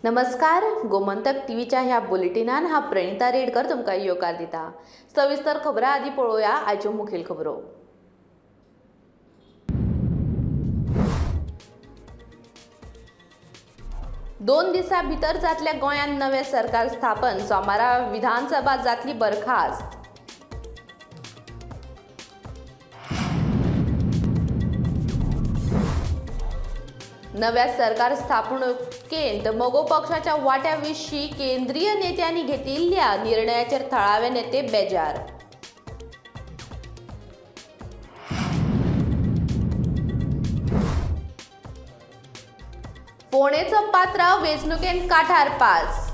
नमस्कार, गोमंतक टीव्हीच्या ह्या बुलेटिनान हा प्रणिता रेडकर तुमकां येवकार दिता. सविस्तर खबरां आदी पळोवया आयच्यो मुखेल खबरो. दोन दिसां भितर जातल्या गोंयांत नवें सरकार स्थापन. सोमारा विधानसभा जातली बरखास्त. नव्या सरकार स्थापणुकेंत मगो पक्षाच्या वाट्या विशीं केंद्रीय नेत्यांनी घेतिल्ल्या निर्णयाचेर थळावे नेते बेजार. फोंडेचो पात्रांव वेंचणुकेंत काठार पास.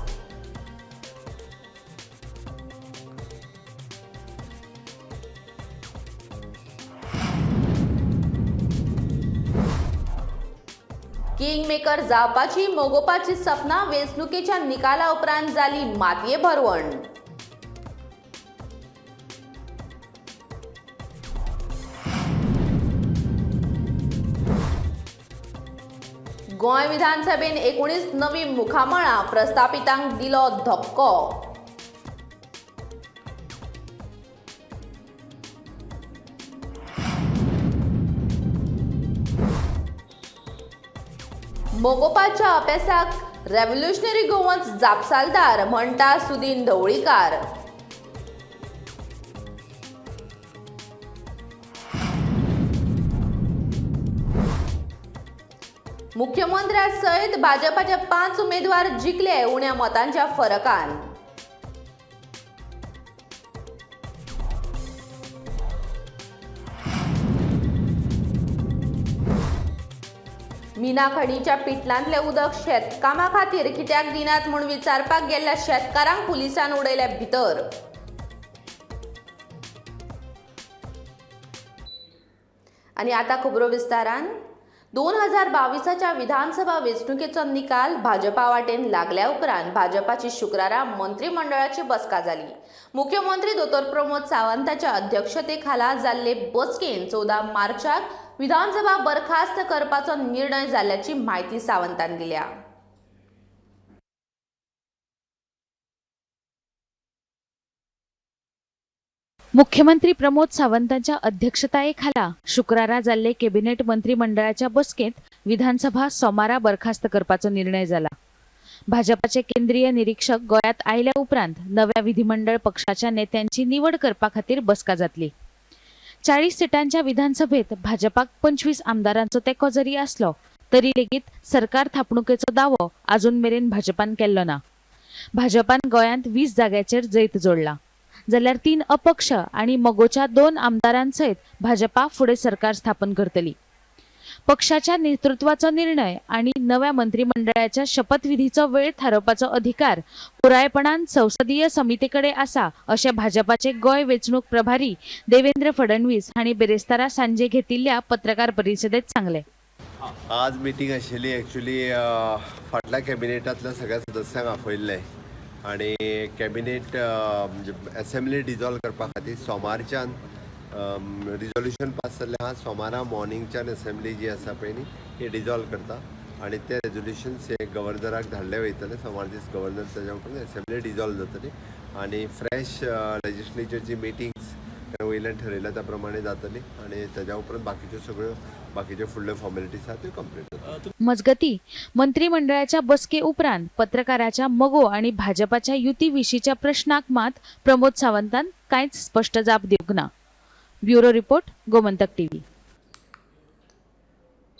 किंगमेकर जावपाची मगोपाची सपनां वेंचणुकेच्या निकाला उपरांत जाली मातये भरवण. गोंय विधानसभेन 19 नवी मुखामळां प्रस्थापितांक दिलो धक्को. मगोपाच्या अपेसाक रेव्होल्युशनरी गोवन्स जापसालदार म्हणटा सुदीन ढवळीकार. मुख्यमंत्र्या सयत भाजपाचे 5 उमेदवार जिखले उण्या मतांच्या फरकान. मीना खणीच्या पिटलांतलें उदक शेतकामा खातीर कित्याक दिनात म्हूण विचारपाक गेल्ल्या शेतकारांक पुलिसान उडयल्या भितर. आनी आतां खबरो विस्तारान. 2022च्या विधानसभा वेंचणुकेचो निकाल भाजपा वाटेन लागल्या उपरांत भाजपाची शुक्रारा मंत्रिमंडळाची बसका जाली. मुख्यमंत्री दोतोर प्रमोद सावंताच्या अध्यक्षतेखाला जाल्ले बसकेन 14 मार्चाक विधानसभा बरखास्त करपाचो निर्णय जाल्ल्याची म्हायती सावंतान दिल्या. मुख्यमंत्री प्रमोद सावंतांच्या अध्यक्षतायेखाला शुक्रारा जाल्ले कॅबिनेट मंत्रिमंडळाच्या बसकेंत विधानसभा सोमारा बरखास्त करपाचो निर्णय जाला. भाजपाचे केंद्रीय निरीक्षक गोंयांत आयल्या उपरांत नव्या विधिमंडळ पक्षाच्या नेत्यांची निवड करपा खातीर बसका जातली. 40 सिटांच्या विधानसभेत भाजपाक 25 आमदारांचो तेंको जरी आसलो तरी लेगीत सरकार थापणुकेचो दावो आजून मेरेन भाजपान केल्लो ना. भाजपान गोंयांत 20 जाग्याचेर जैत जोडला जाल्यार 3 अपक्ष आनी मगोच्या 2 आमदारांसयत भाजपा फुडें सरकार स्थापन करतली. पक्षाच्या नेतृत्वाचो निर्णय आनी नव्या मंत्रिमंडळाच्या शपथविधीचो वेळ थारोवपाचो अधिकार पुरायपणान संसदीय समितीकडे आसा अशें भाजपाचे गोंय वेंचणूक प्रभारी देवेंद्र फडणवीस हांणी बेरेस्तारा सांजे घेतिल्ल्या पत्रकार परिशदेत सांगलें. आज मिटींग आशिल्ली. एक्चुली फाटल्या कॅबिनेटांतल्या सगळ्या सदस्यांक आपयल्लें आनी कॅबिनेट म्हणजे एसेंब्ली डिजॉल्व करपा खातीर सोमारच्यान रिजोल्युशन पास जाल्लें आहा. सोमारा मॉर्निंगच्यान एसेंब्ली जी आसा पळय न्ही ही डिजॉल्व करता आनी ते रेजोल्युशन्स हे गव्हर्नराक धाडले वयतले. सोमार दीस गव्हर्नर ताज्या उपरांत एसेंब्ली डिजॉल्व जातली आनी फ्रेश लेजिस्लेचरची मिटिंग्स वयल्यान ठरयल्या त्या प्रमाणे जातली आनी ताज्या उपरांत बाकीच्यो सगळ्यो बाकीच्यो फुडल्यो फॉर्मेलिटीज आहा त्यो कंप्लीट जातल्यो. मजगती मंत्रिमंडळाच्या बसके उपरांत पत्रकाराच्या मगो आनी भाजपाच्या युती विशींच्या प्रश्नाक मात प्रमोद सावंतान कांयच स्पश्ट जाप दिवंक ना. Bureau report, Gomantak TV.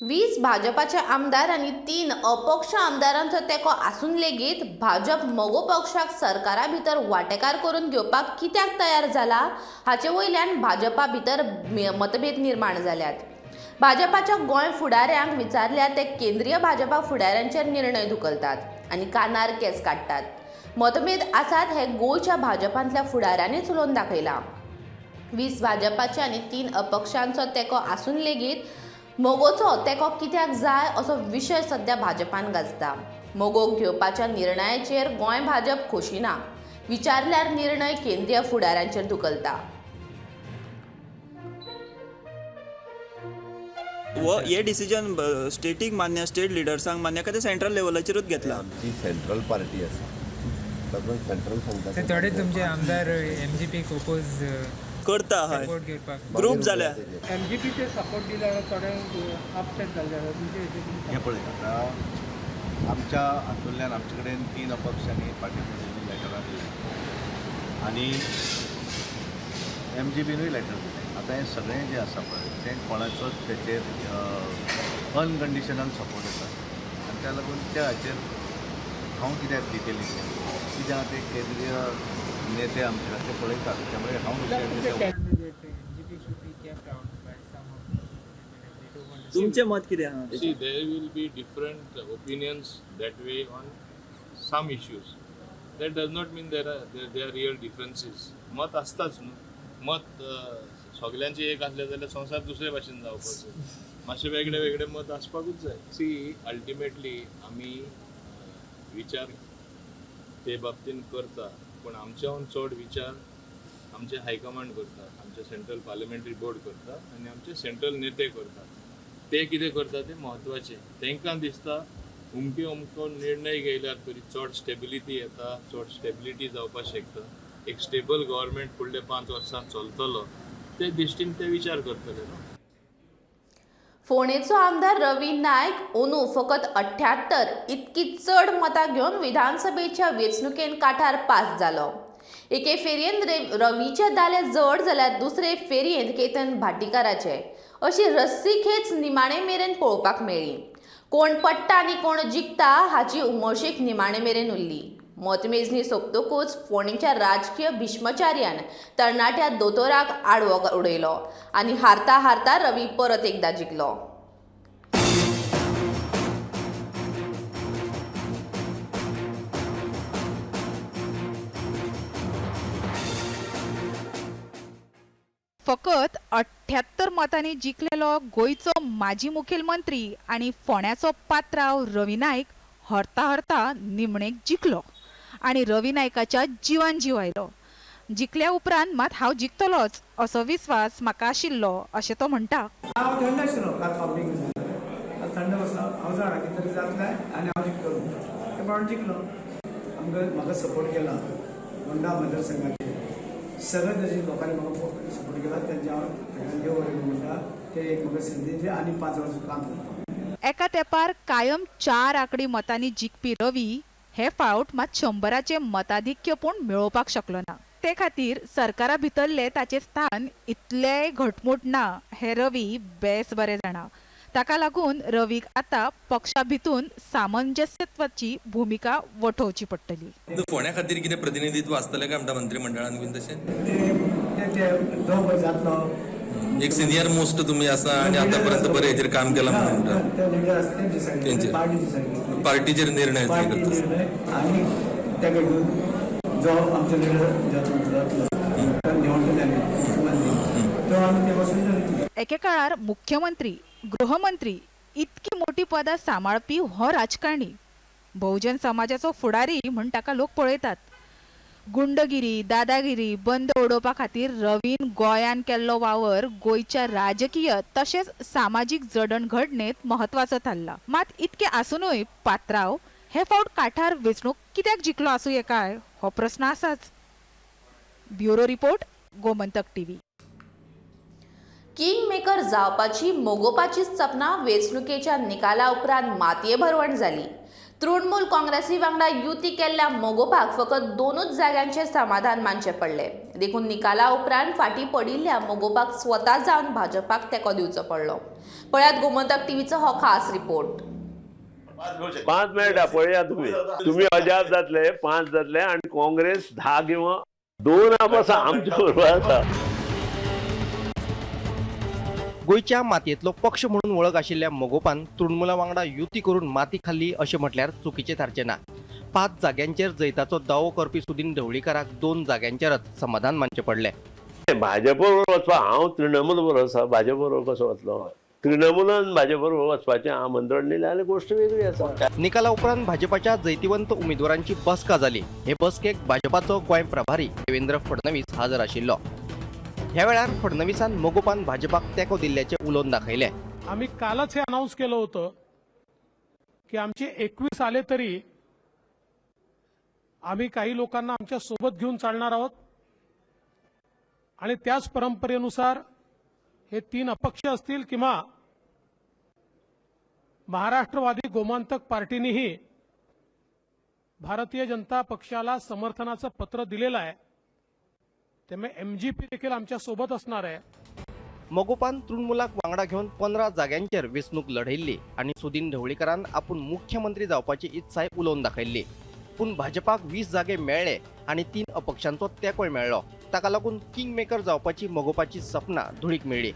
20 भाजपाचे आमदार आनी 3 अपक्ष आमदारांचो तेंको आसून लेगीत भाजप मगो पक्षाक सरकारा भितर वांटेकार करून घेवपाक कित्याक तयार जाला हाचे वयल्यान भाजपा भितर मतभेद निर्माण जाल्यात. भाजपाच्या गोंय फुडाऱ्यांक विचारल्यार ते केंद्रीय भाजपा फुडाऱ्यांचेर निर्णय धुकलतात आनी कानार केंस काडटात. मतभेद आसात हे गोंयच्या भाजपांतल्या फुडाऱ्यांनी चलोवन दाखयलां. 20 भाजपाचे आनी 3 अपक्षांचो तेंको आसून लेगीत मगोचो तेंको कित्याक जाय असो विशय सध्या भाजपान गाजता. मगोक घेवपाच्या निर्णयाचेर गोंय भाजप खोशी ना. विचारल्यार निर्णय केंद्रीय फुडाऱ्यांचेर धुकलता. हो हे डिसिजन स्टेटीक मान्य, स्टेट लिडर्सांक मान्य काय ते सेंट्रल लेवलाचेरूच घेतला? आमची सेंट्रल पार्टी आसा, तातूंत सेंट्रल सांगता. ते थोडे तुमचे आमदार एमजीपीक ओपोज करता हय सपोर्ट घेवपाक ग्रूप जाल्या. एमजीपीचे सपोर्ट दिल्यार थोड्यांक अपसेट जाल्ले आसा तुमचे हेजेर. हें पळय, आतां आमच्या हातूंतल्यान आमचे कडेन 3 अपक्षांनी पार्टी लेटरां दिलीं आनी एमजीपीनूय लेटर दिलें. आतां हें सगळें जें आसा पळय तें कोणाचोच तेचेर अनकंडिशनल सपोर्ट आसा आनी त्या लागून त्या हाचेर हांव कित्याक डिटेलीन कित्याक ते केंद्रीय नेते आमचे आसा ते पळयतात, त्यामुळे हांव दुसऱ्या MGP should be kept out by some of the they don't want to तुमचें मत कितें आहा? See, there will be different opinions that way on some issues. That does not mean there are real differences. मत आसताच न्हू, मत सगल्यांचे एक आसलें जाल्यार संवसार दुसरे भाशेन जावपाचो. मातशें वेगळे वेगळे मत आसपाकूच जाय. सी, अल्टिमेटली आमी विचार ते बाबतीन करता, पूण आमच्याहून चड विचार आमचे हायकमांड करता, आमचे सेंट्रल पार्लमेंटरी बोर्ड करता आनी आमचे सेंट्रल नेते करतात. ते कितें करता तें म्हत्वाचें. तांकां दिसता अमके अमको निर्णय घेयल्यार तरी चड स्टेबिलिटी येता, चड स्टेबिलिटी जावपाक शकता, एक स्टेबल गव्हर्मेंट फुडले 5 वर्सां चलतलो, ते दृश्टीन ते विचार करतले न्हू. फोंडेचो आमदार रवी नायक अंदू फकत 78 इतकी चड मतां घेवन विधानसभेच्या वेंचणुकेन काठार पास जालो. एके फेरयेंत रवीचे दाले जड जाल्यार दुसरे फेरयेंत केतन भाटीकाराचे, अशी रस्सीखेच निमाणे मेरेन पळोवपाक मेळ्ळी. कोण पडटा आनी कोण जिखता हाची उमळशीक निमाणे मेरेन उरली. मतमेजणी सोंपतकूच फोंडेच्या राजकीय भीष्मचार्यान तरणाट्या दोतोराक आडवो उडयलो आनी हारता हारता रवी परत एकदा जिखलो. फकत 78 मतांनी जिखलेलो गोंयचो माजी मुखेलमंत्री आनी फोंड्याचो पात्राव रवी नायक हरता हरता निमणेक जिखलो आनी रवी नायकाच्या जिवान जीव आयलो. जिखल्या उपरांत मात हांव जिखतलोच असो विस्वास म्हाका आशिल्लो अशें तो म्हणटा. हांव थंड आशिल्लो काल पब्लीक, काल थंड बसलो हांव जाणा कितें तरी जातलें आनी हांव जिखतलो, ते प्रमाणे जिखलो. आमकां म्हाका सपोर्ट केला होंडा मतदारसंघाचे सगळे तरेचे लोकांनी म्हाका सपोर्ट केला, तेंचे हांव सगळ्यांक देव बरें करूं म्हणटा. ते एक म्हाका संदी दिली आनी 5 वर्सां काम करपाक. एका तेंपार कायम 4 आंकडी मतांनी जिखपी रवी हे फावट मात 100 मताधिक्य पूण मेळोवपाक शकलो ना. ते खातीर सरकारा भितरले ताचें स्थान इतलेंय घटमूट ना हें रवी बेस बरें जाणा. ताका लागून रवीक आतां पक्षा भितून सामंजस्यत्वाची भुमिका वठोवची पडटली. फोंड्या खातीर कितें प्रतिनिधित्व आसतलें काय म्हणटा मंत्रिमंडळान बीन तशें? ते दोग जातलो एक सिनियर मोस्ट तुमी आसा आनी आतां पर्यंत बरें हेजेर काम केलां म्हणून म्हणटा. ते लिडर आसता ते डिसायड, तेंचेर. पार्टी डिसायड करतली. पार्टीचेर निर्णय पार्टी करता. निर्णय आनी ताका घेवन जो आमचो लिडर जातलो जातलो तो निवडटले आमी मुख्यमंत्री, तो आमी ते पासून धरतले. एके काळार मुख्यमंत्री, गृहमंत्री इतकी मोटी पदां सांबाळपी हो राजकारणी बहुजन समाजाचो फुडारी म्हण ताका लोक पळयतात. गुंडगिरी, दादागिरी बंद उडोवपा खातीर रवीन गोंयान केल्लो वावर गोंयच्या राजकीय तशेंच सामाजीक जडणघडणेंत म्हत्वाचो थारला. मात इतकें आसुनूय पात्राव हे फावट काठार वेंचणूक कित्याक जिखलो आसूं ये काय हो प्रस्न आसाच. Bureau report, Gomantak TV. King maker जावपाची मोगोपाची सपनां वेंचणुकेच्या निकाला उपरांत मातये भरवण जाली. तृणमूल काँग्रेसी वांगडा युती केल्ल्या मोगोपाक फकत 2 जाग्यांचेर समाधान मानचें पडलें. देखून निकाला उपरांत फाटीं पडिल्ल्या मोगोपाक स्वता जावन भाजपाक तेंको दिवचो पडलो. पळयात गोमंतक टीव्हीचो हो खास रिपोर्ट. 5 मेळटा पळया तुमी, तुमी अजाप जातले. 5 जातले आनी काँग्रेस 10 किंवा 2 आसा आमच्या बरोबर आसा. गोंयच्या मातयेंतलो पक्ष म्हणून वळख आशिल्ल्या मगोपान तृणमुला वांगडा युती करून माती खाल्ली अशें म्हटल्यार चुकीचें थारचें ना. 5 जाग्यांचेर जैताचो दावो करपी सुदीन ढवळीकाराक 2 जाग्यांचेरच समाधान मानचें पडलें. भाजप बरोबर वचपा हांव तृणमूल बरोबर आसा, भाजप बरोबर कसो वतलो? तृणमूलान भाजप बरोबर वचपाचें आमंत्रण दिलें जाल्यार गोश्ट वेगळी आसा. निकाला उपरांत भाजपाच्या जैतिवंत उमेदवारांची बसका जाली. हे बसकेक भाजपाचो गोंय प्रभारी देवेंद्र फडणवीस हजर आशिल्लो. ह्या वेळार फडणवीसान मगोपान भाजपाक तेंको दिल्ल्याचें उलोवन दाखयलें. आम्ही कालच हे अनाऊन्स केलं होतं की आमचे 21 आले तरी आम्ही काही लोकांना आमच्या सोबत घेऊन चालणार आहोत आणि त्याच परंपरेनुसार हे 3 अपक्ष असतील किंवा महाराष्ट्रवादी गोमांतक पार्टीनेही भारतीय जनता पक्षाला समर्थनाचं पत्र दिलेलं आहे, त्यामुळे एमजीपी देखील आमच्या सोबत असणार आहे। मगोपान तृणमूलाक वांगडा घेवन 15 जाग्यांचेर वेंचणूक लढयल्ली आनी सुदीन ढवळीकारान आपूण मुख्यमंत्री जावपाची इत्साय उलोवन दाखयल्ली। पूण भाजपाक 20 जागे मेळ्ळे आनी 3 अपक्षांचो तेंकोय मेळ्ळो। ताका लागून किंग मेकर जावपाची मगोपाची सपनां धुळीक मेळ्ळी।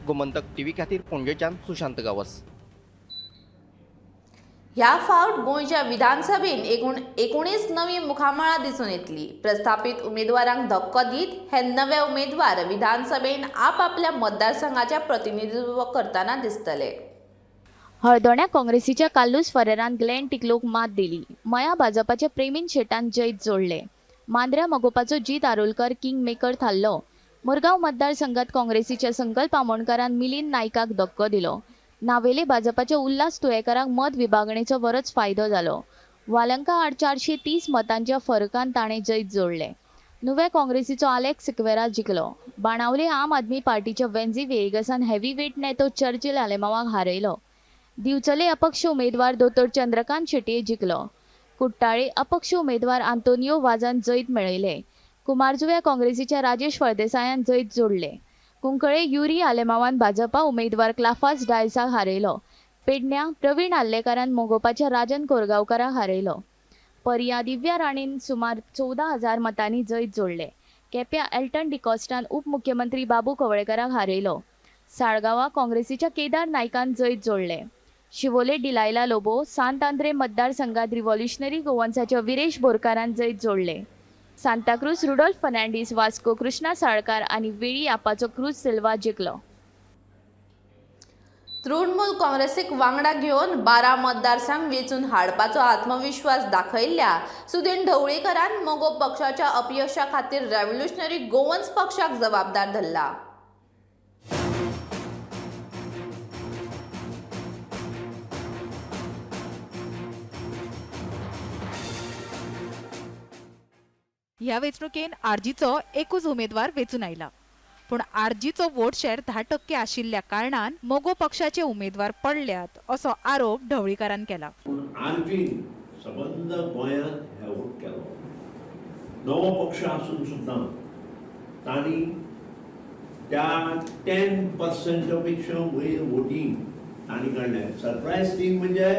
गोमंतक टीव्ही खातीर पणजेच्यान सुशांत गावस। ह्या फावट गोंयच्या विधानसभेन एकूण 19 नवी मुखामळां दिसून येतली। प्रस्थापित उमेदवारांक धक्को दीत हे नवे उमेदवार विधानसभेन आपापल्या मतदारसंघाचे प्रतिनिधित्व करतना दिसतले। हळदोण्या काँग्रेसीच्या कार्लुस फरेरान ग्लेन टिकलोक मात दिली। मया भाजपाच्या प्रेमीन शेटान जैत जोडले। मांद्र्या मगोपाचो जीत आरोलकर किंग मेकर थारलो। मुरगांव मतदारसंघात काँग्रेसीच्या संकल्प आमोणकारान मिलिंद नायकाक धक्को दिलो। नावेले भाजपाच्या उल्हास तुयेकाराक मत विभागणेचो बरोच फायदो जालो। वालंका आड 430 मतांच्या फरकान ताणें जैत जोडलें। नुव्या काँग्रेसीचो आलेक्स सिक्वेरा जिखलो। बाणावले आम आदमी पार्टीच्या वेन्झी व्हिएगसान हेवीवेट नेतो चर्चिल आलेमावाक हारयलो। दिवचले अपक्ष उमेदवार दोतोर चंद्रकांत शेटये जिखलो। कुट्टाळे अपक्ष उमेदवार आंतोनियो वाजान जैत मेळयलें। कुमारजुव्या काँग्रेसीच्या राजेश फळदेसायान जैत जोडलें। कुंकळे युरी आलेमावान भाजपा उमेदवार क्लाफास डायसाक हारयलो। पेडण्या प्रवीण आर्लेकारान मोगोपाच्या राजन कोरगांवकाराक हारयलो। पर्या दिव्या राणेन सुमार 14,000 मतांनी जैत जोडलें। केप्यां एल्टन डिकॉस्टान उपमुख्यमंत्री बाबू कवळेकाराक हारयलो। साळगांवा काँग्रेसीच्या केदार नायकान जैत जोडलें। शिवोले डिलायला लोबो सांत आंद्रे मतदारसंघात रिव्हॉल्युशनरी गोवन्साच्या विरेश बोरकारान जैत जोडलें। सांताक्रूज रुडोल्फ फर्नांडीस, वास्को कृष्णा साळकार आनी वेळी आपाचो क्रूज सिल्वा जिखलो। तृणमूल काँग्रेसीक वांगडा घेवन 12 मतदारसंघ वेंचून हाडपाचो आत्मविश्वास दाखयल्ल्या सुदीन ढवळीकरान मगो पक्षाच्या अपयशा खातीर रेव्होल्युशनरी गोवन्स पक्षाक जबाबदार धरला। ह्या वेंचणुकेन आरजीचो एकूच उमेदवार वेंचून आयला, पूण आरजीचो वोट शेअर 10% आशिल्ल्या कारणान मगो पक्षाचे उमेदवार पडल्यात असो आरोप ढवळीकारान केला। आरजीन सबंद गोंयांत हेवोट केलो, नवो पक्ष आसून सुद्दां तांणी त्या 10% पेक्षा वयर वोटींग तांणी काडलें। सरप्रायज थींग म्हणजे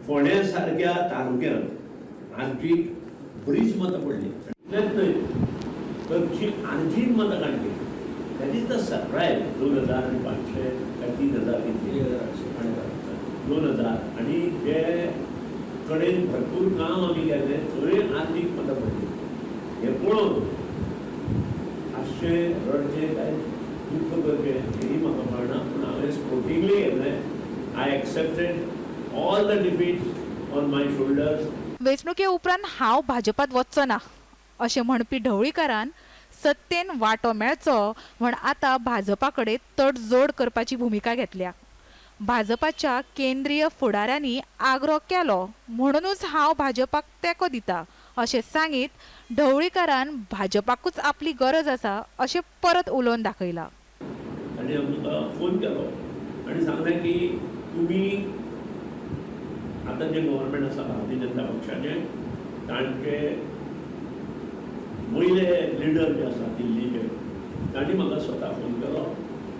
फोंड्या सारक्या तालुक्यांत आरजीक बरीच मतां पडली, इतलेंच न्हय तर जी आरजीन मतां काडली that is the surprise. 2,500 काय 3,000 कितले 2,000 आनी जे कडेन भरपूर काम आमी केलें थंय आरजीक मतां पडली। हें पळोवन हांसचें रडचें काय दुख्ख करचें हेंय म्हाका कळना, पूण हांवें स्पोर्टिंगली घेतलें। I accepted all the defeats on my shoulders. वेंचणुके उपरांत हांव भाजपात वचचो ना अशें म्हणपी ढवळीकारान सत्तेन वांटो मेळचो म्हण आतां भाजपा कडेन तडजोड करपाची भुमिका घेतल्या। भाजपाच्या केंद्रीय फुडाऱ्यांनी आग्रो केलो म्हणूनच हांव भाजपाक तेंको दिता अशें सांगीत ढवळीकारान भाजपाकूच आपली गरज आसा अशें परत उलोवन दाखयलां। तांणी आमकां फोन केलो आनी सांगलें की तुमी आतां जें गव्हर्मेंट आसा भारतीय जनता पक्षाचें तांचे वयले लिडर जे आसा दिल्लीचे तांणी म्हाका स्वता फोन केलो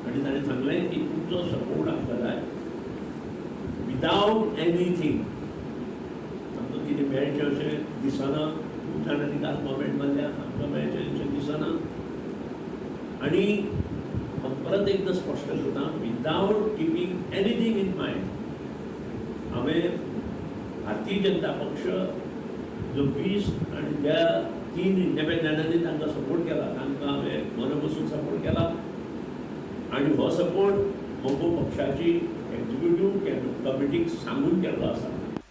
आनी ताणें सांगलें की तुमचो सपोर्ट आमकां जाय विदावट एनीथींग। आमकां कितें मेळचें अशें दिसना, खूब जाणांनी काल कॉमेंट मारल्या आमकां मेळचें अशें दिसना आनी हांव परत एकदां स्पश्ट करता without keeping anything in mind हांवें भारतीय जनता पक्ष जो 20 आनी ज्या 3 इंडिपेंडंटांनी तांकां सपोर्ट केला तांकां हांवें मना पसून सपोर्ट केला आनी हो सपोर्ट मगो पक्षाची एक्झिक्युटीव कमिटीक सांगून केल्लो आसा।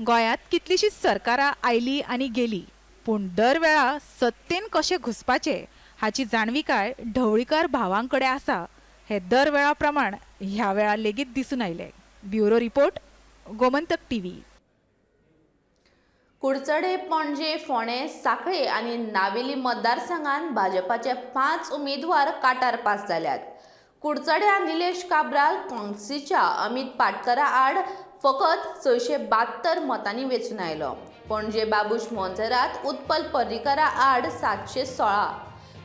गोंयांत कितलीशीच सरकारां आयली आनी गेली, पूण दर वेळा सत्तेन कशें घुसपाचें हाची जाणविकाय ढवळीकार भावांकडे आसा हे दर वेळा प्रमाण ह्या वेळा लेगीत दिसून आयले. Bureau report, Gomantak TV. Curchorem, Panaji, फोंडें, सांखळे आनी नावेली मतदारसंघात भाजपाचे 5 उमेदवार काटार पास जाल्यात. कुडचड्या निलेश काब्राल काँग्रेसीच्या अमित पाटकरा आड फकत 672 मतांनी वेंचून आयलो. पणजे बाबूश मोंसेरात उत्पल पर्रीकरा आड 716,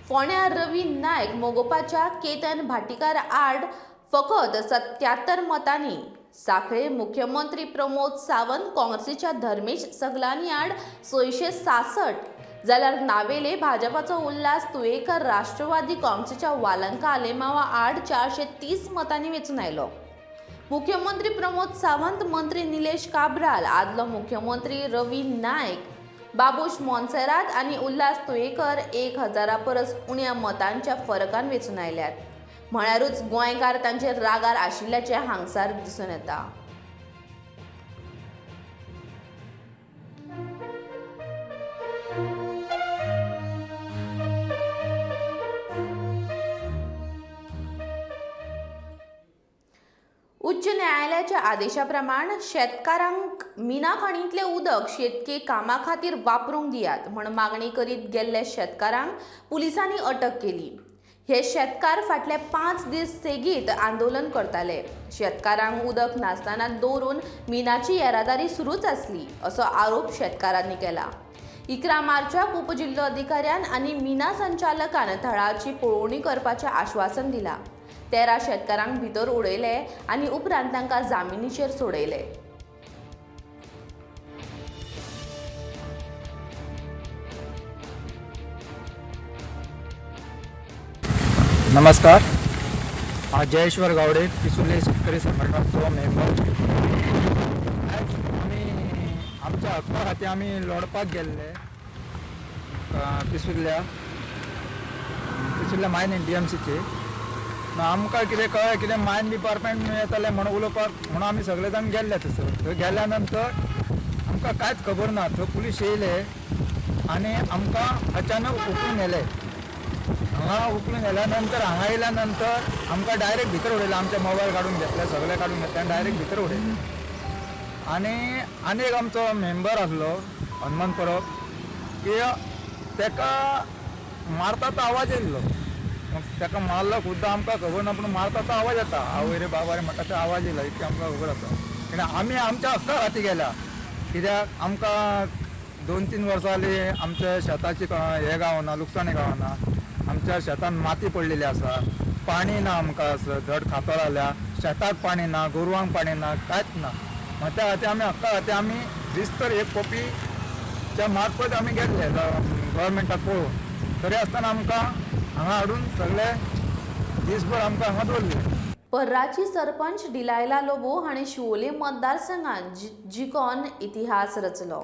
फोंड्या रवी नायक मगोपाच्या केतन भाटीकार आड फकत 77 मतांनी, सांखळे मुख्यमंत्री प्रमोद सावंत काँग्रेसीच्या धर्मेश सगलानी आड 666, जाल्यार नावेले भाजपाचो उल्हास तुयेकर राष्ट्रवादी काँग्रेसीच्या वालंका आलेमावा आड 430 मतांनी वेंचून आयलो. मुख्यमंत्री प्रमोद सावंत, मंत्री निलेश काब्राल, आदलो मुख्यमंत्री रवी नायक, बाबूश मोन्सेरात आनी उल्हास तुयेकर 1000 परस उण्या मतांच्या फरकान वेंचून आयल्यात. म्हळ्यारूच गोंयकार तांचेर रागार आशिल्ल्याचें हांगसार दिसून येता. उच्च न्यायालयाच्या आदेशा प्रमाण शेतकारांक मिना खणींतलें उदक शेतकी कामा खातीर वापरूंक दियात म्हूण मागणी करीत गेल्ल्या शेतकारांक पुलिसांनी अटक केली. हे शेतकार फाटले 5 दीस सेगीत आंदोलन करताले. शेतकारांक उदक नासतना दवरून मिनाची येरादारी सुरूच आसली असो आरोप शेतकारांनी केला. 11 मार्चाक उपजिल्लोधिकाऱ्यान आनी मिना संचालकान थळाची पळोवणी करपाचें आश्वासन दिलां. 13 शेतकारांक भितर उडयले आनी उपरांत तांकां जामिनीचेर सोडयले. नमस्कार, हांव जयेश्वर गावडे, पिसुर्ले शेतकरी संघटनाचो मेंबर. आयज आमी आमच्या हक्का खातीर आमी लढपाक गेल्ले पिसुर्ल्या पिसुर्ल्या मायन DMCचे. आमकां कितें कळ्ळें कितें मायन डिपार्टमेंट येतालें म्हणून उलोवपाक म्हणून आमी सगळे जाण गेल्ले थंयसर. थंय गेल्या नंतर आमकां कांयच खबर ना. थंय पुलीस येयले आनी आमकां अचानक उखलून व्हेले. हांगा उखलून व्हेल्या नंतर हांगा येयल्या नंतर आमकां डायरेक्ट भितर उडयलें. आमचे मोबायल काडून घेतले, सगळे काडून घेतले आनी डायरेक्ट भितर उडयले. आनी आनी एक आमचो मेंबर आसलो हनुमान परब, की तेका मारता तो आवाज येयल्लो. ताका मारलो खुद्दां आमकां खबर ना, पूण मारता तो आवाज येता, आवय रे बाबा रे म्हणटा तो आवाज येयला, इतकें आमकां खबर आसा. कित्याक आमी आमच्या हक्का खातीर गेल्या. कित्याक आमकां 2-3 वर्सां जालीं आमच्या शेताची हें गावना, लुकसाणी गावना. आमच्या शेतान माती पडलेली आसा, पाणी ना आमकां, धड खातोळ जाल्या, शेताक पाणी ना, गोरवांक पाणी ना, कांयच ना. मग त्या खातीर आमी हक्का खातीर आमी रिस्तर एक कॉपीच्या मार्फत आमी गेल्ले गव्हर्मेंटाक पळोवन. तरी आसतना आमकां हांगा हाडून सगळे दीसभर आमकां हांगा दवरले. पर्राची सरपंच डिलायला लोबो हांणी शिवोले मतदारसंघात जिखून इतिहास रचलो.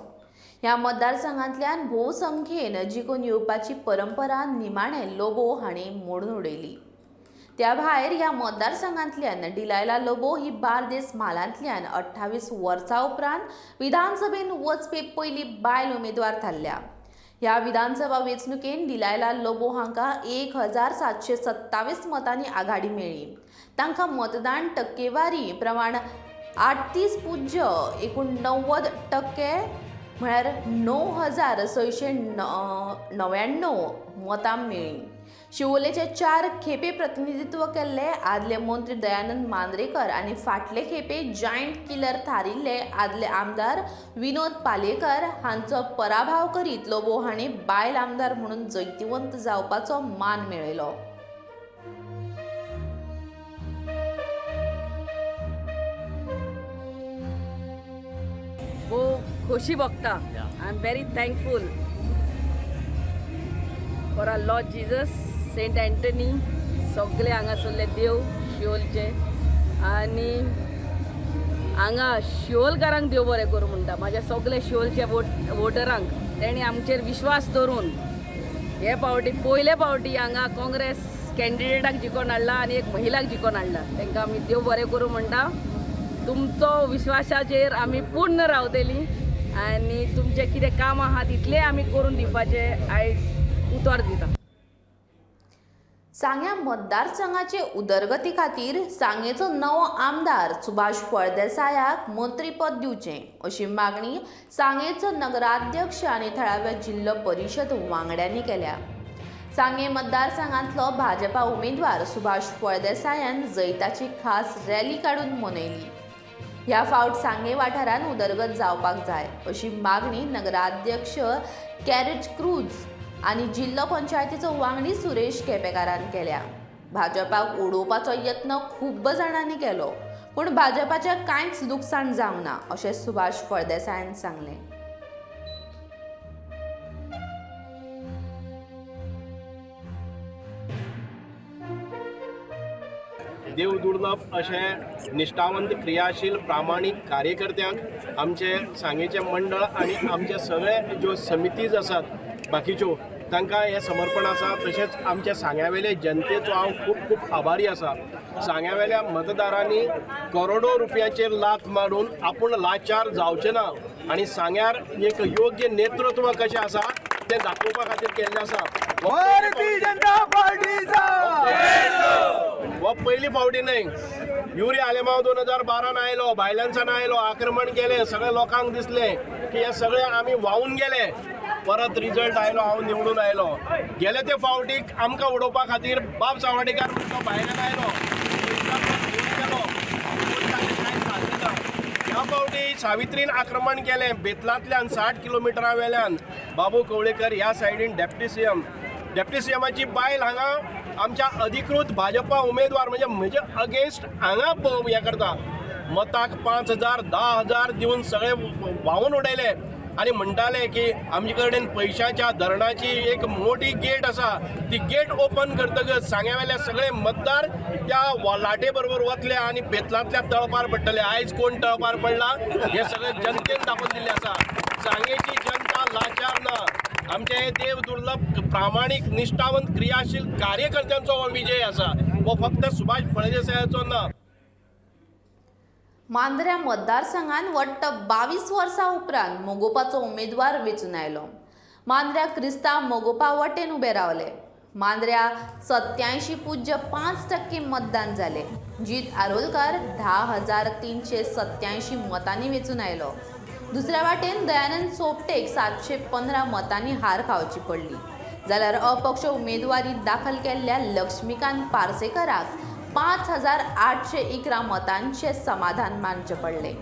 ह्या मतदारसंघांतल्यान भोवसंख्येन जिखून येवपाची परंपरा निमाणे लोबो हांणी मोडून उडयली. त्या भायर ह्या मतदारसंघांतल्यान डिलायला लोबो ही बार्देस म्हालांतल्यान 28 वर्सां उपरांत विधानसभेन वचपी पयली बायल उमेदवार थारल्या. ह्या विधानसभा वेंचणुकेन डिलायला लोबो हांकां 1727 मतांनी आघाडी मेळ्ळी. तांकां मतदान टक्केवारी प्रमाण 38.89% म्हळ्यार 9699 मतां मेळ्ळीं. शिवोलेचे 4 खेपे प्रतिनिधित्व केल्ले आदले मंत्री दयानंद मांद्रेकर आनी फाटले खेपे जायंट किलर थारिल्ले आदले आमदार विनोद पालयेकर हांचो पराभव करीत लोबो हांणी बायल आमदार म्हणून जैतिवंत जावपाचो मान मेळयलो. भोव खोशी भोगता. I am very thankful for our Lord Jesus, Saint Anthony, सगळे हांगासरले देव शिवोलचे आनी हांगा शिवोलकारांक देव बरें करूं म्हणटा. म्हाज्या सगळे शिवोलच्या वोटरांक तेणी आमचेर विश्वास दवरून हे पावटी पयले पावटी हांगा काँग्रेस कॅन्डिडेटाक जिखोवन हाडला आनी एक महिलाक जिखोवन हाडला. तांकां आमी देव बरें करूं म्हणटा. तुमचो विश्वासाचेर आमी पूर्ण रावतली आनी तुमचें कितें काम आहा तितलें आमी करून दिवपाचें आयज उतर दिता. सांग्या मतदारसंघाचे उदरगती खातीर सांगेचो नवो आमदार सुभाष फळदेसायाक मंत्रीपद दिवचें अशी मागणी सांगेचो नगराध्यक्ष आनी थळाव्या जिल्लो परिशद वांगड्यांनी केल्या. सांगे मतदारसंघांतलो भाजपा उमेदवार सुभाष फळदेसायान जैताची खास रॅली काडून मनयली. ह्या फावट सांगे वाठारान उदरगत जावपाक जाय अशी मागणी नगराध्यक्ष कॅरेज क्रूज आनी जिल्लो पंचायतीचो वांगडी सुरेश केपेकारान केल्या. भाजपाक उडोवपाचो यत्न खूब जाणांनी केलो पूण भाजपाचें कांयच लुकसाण जावंक ना अशें सुभाष फळदेसायान सांगलें. देव दुर्लभ अशे निष्ठावंत क्रियाशील प्रामाणीक कार्यकर्त्यांक आमचे सांगेचें मंडळ आनी आमचे सगळे ज्यो समितीज आसात बाकीच्यो तांकां हें समर्पण आसा. तशेंच आमच्या सांग्यावेले जनतेचो हांव खूब खूब आभारी आसा. सांग्यावेल्या मतदारांनी करोडो रुपयाचेर लात मारून आपूण लाचार जावचें ना आनी सांग्यार एक योग्य नेतृत्व कशें आसा तें दाखोवपा खातीर केल्लें आसा. भारतीय जनता पार्टीचा हो पयली फावटी न्हय. युरी आलेमाव 2012 आयलो, भायल्यानसान आयलो, आक्रमण केलें, सगळे लोकांक दिसलें की हे सगळे आमी व्हांवून गेले. परत रिजल्ट आयलो, हांव निवडून आयलो. गेले ते फावटीक आमकां उडोवपा खातीर बाब सावटीकार म्हणटो भायल्यान आयलो, गेलो, ह्या फावटी सावित्रीन आक्रमण केलें बेतलांतल्यान 60 किलोमिटरा वेल्यान. बाबू कवळेकर ह्या सायडीन डेप्टी सीएम, डेप्टी सीएमाची बायल हांगा आमच्या अधिकृत भाजपा उमेदवार म्हणजे म्हजे अगेन्स्ट हांगा हें करता. मताक 5,000 10,000 दिवन सगळे व्हांवून उडयले आनी म्हणटाले की आमचे कडेन पयशांच्या धरणाची एक मोठी गेट आसा, ती गेट ओपन करतकच सांग्यावेले सगळे मतदार त्या लाटे बरोबर वतले आनी बेतलांतल्या तळपार पडटले. आयज कोण तळपार पडला हें सगळें जनतेन दाखोवन दिल्लें आसा. सांगेची जनता लाचार ना. आमचे हे देव दुर्लभ प्रामाणीक निष्ठावंत क्रियाशील कार्यकर्त्यांचो हो विजय आसा, हो फक्त सुभाष फळदेसायाचो ना. मांद्र्या मतदारसंघान वट्ट 22 वर्सां उपरांत मगोपाचो उमेदवार वेंचून आयलो. मांद्र्या क्रिस्तांव मगोपा वटेन उबे रावले. मांद्र्या 87.5% मतदान जालें. जीत आरोलकर 10,387 मतांनी वेंचून आयलो. दुसऱ्या वाटेन दयानंद सोपटेक 715 मतांनी हार खावची पडली. जाल्यार अपक्ष उमेदवारी दाखल केल्ल्या लक्ष्मीकांत पार्सेकराक 5,811 मतांचे समाधान मानचें पडलें.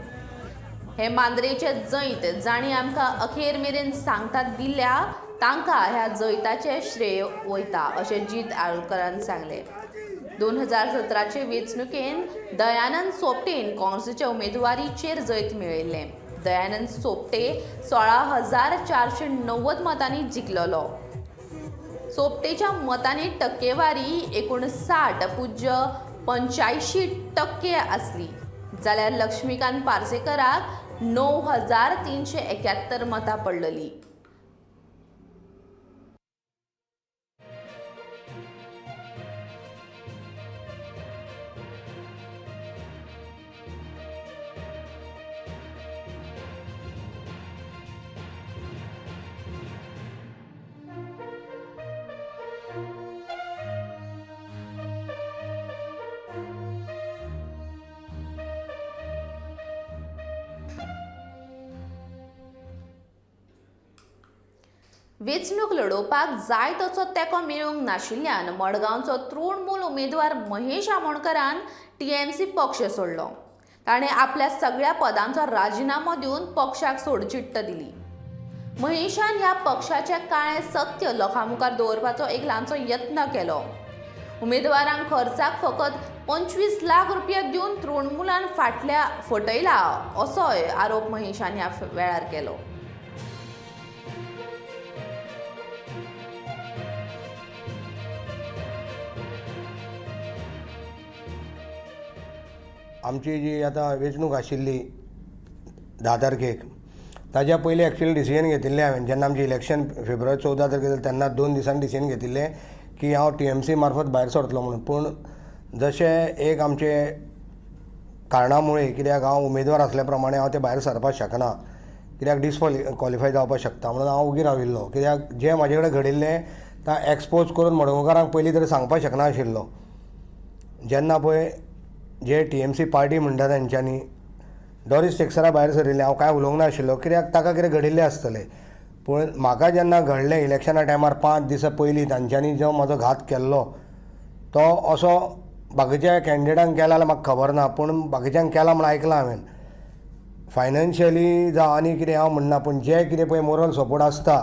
हे मांद्रेचे जैत जांणी आमकां अखेर मेरेन सांगतात दिल्या तांकां ह्या जैताचें श्रेय वयता अशें जीत आरोलकरान सांगलें. 2017चे वेंचणुकेन दयानंद सोपटेन काँग्रेसीच्या उमेदवारीचेर जैत मेळयल्लें. दयानंद सोपटे 16,490 मतांनी जिखलेलो. सोपटेच्या मतांनी टक्केवारी 59.85% आसली. जाल्यार लक्ष्मीकांत पार्सेकराक 9,371 मतां पडलेली. वेंचणूक लडोवपाक जाय तसो तेंको मेळूंक नाशिल्ल्यान मडगांवचो तृणमूल उमेदवार महेश आमोणकरान टीएमसी पक्ष सोडलो. ताणें आपल्या सगळ्या पदांचो राजिनामो दिवन पक्षाक सोडचिट्ट दिली. महेशान ह्या पक्षाचें काळें सत्य लोकां मुखार दवरपाचो एक ल्हानसो यत्न केलो. उमेदवारांक खर्चाक फकत 25 लाख रुपया दिवन तृणमूलान फाटल्या फटयला असोय आरोप महेशान ह्या वेळार केलो. आमची जी आतां वेंचणूक आशिल्ली 10 तारखेक, ताज्या पयलीं एक्चुअली डिसिजन घेतिल्लें हांवें. जेन्ना आमचें इलेक्शन फेब्रुवारी 14 तारखेर जालें तेन्ना 2 दिसांनी डिसिजन घेतिल्लें की हांव टीएमसी मार्फत भायर सरतलो म्हणून. पूण जशें एक आमचे कारणा मुळे, कित्याक हांव उमेदवार आसल्या प्रमाणे हांव ते भायर सरपाक शकना, कित्याक डिस्क्वॉलिफाय जावपाक शकता म्हणून हांव उगी राविल्लो. कित्याक जें म्हाजे कडेन घडिल्लें एक्सपोज करून मडगांवकारांक पयलीं तरी सांगपाक शकना आशिल्लो. जेन्ना पळय जे टीएमसी पार्टी म्हणटा तेंच्यांनी डॉरीस टेक्सरा भायर सरिल्लें, हांव कांय उलोवंक नाशिल्लो कित्याक ताका कितें घडिल्लें आसतलें. पूण म्हाका जेन्ना घडलें इलेक्शना टायमार 5 दिसां पयलीं तांच्यांनी जो म्हजो घात केल्लो तो असो बाकीच्या कॅन्डिडेटांक केला जाल्यार म्हाका खबर ना, पूण बाकीच्यांक केला म्हूण आयकलां हांवें. फायनान्शियली जावं आनी कितें हांव म्हणना, पूण जें कितें पळय मोरल सपोर्ट आसता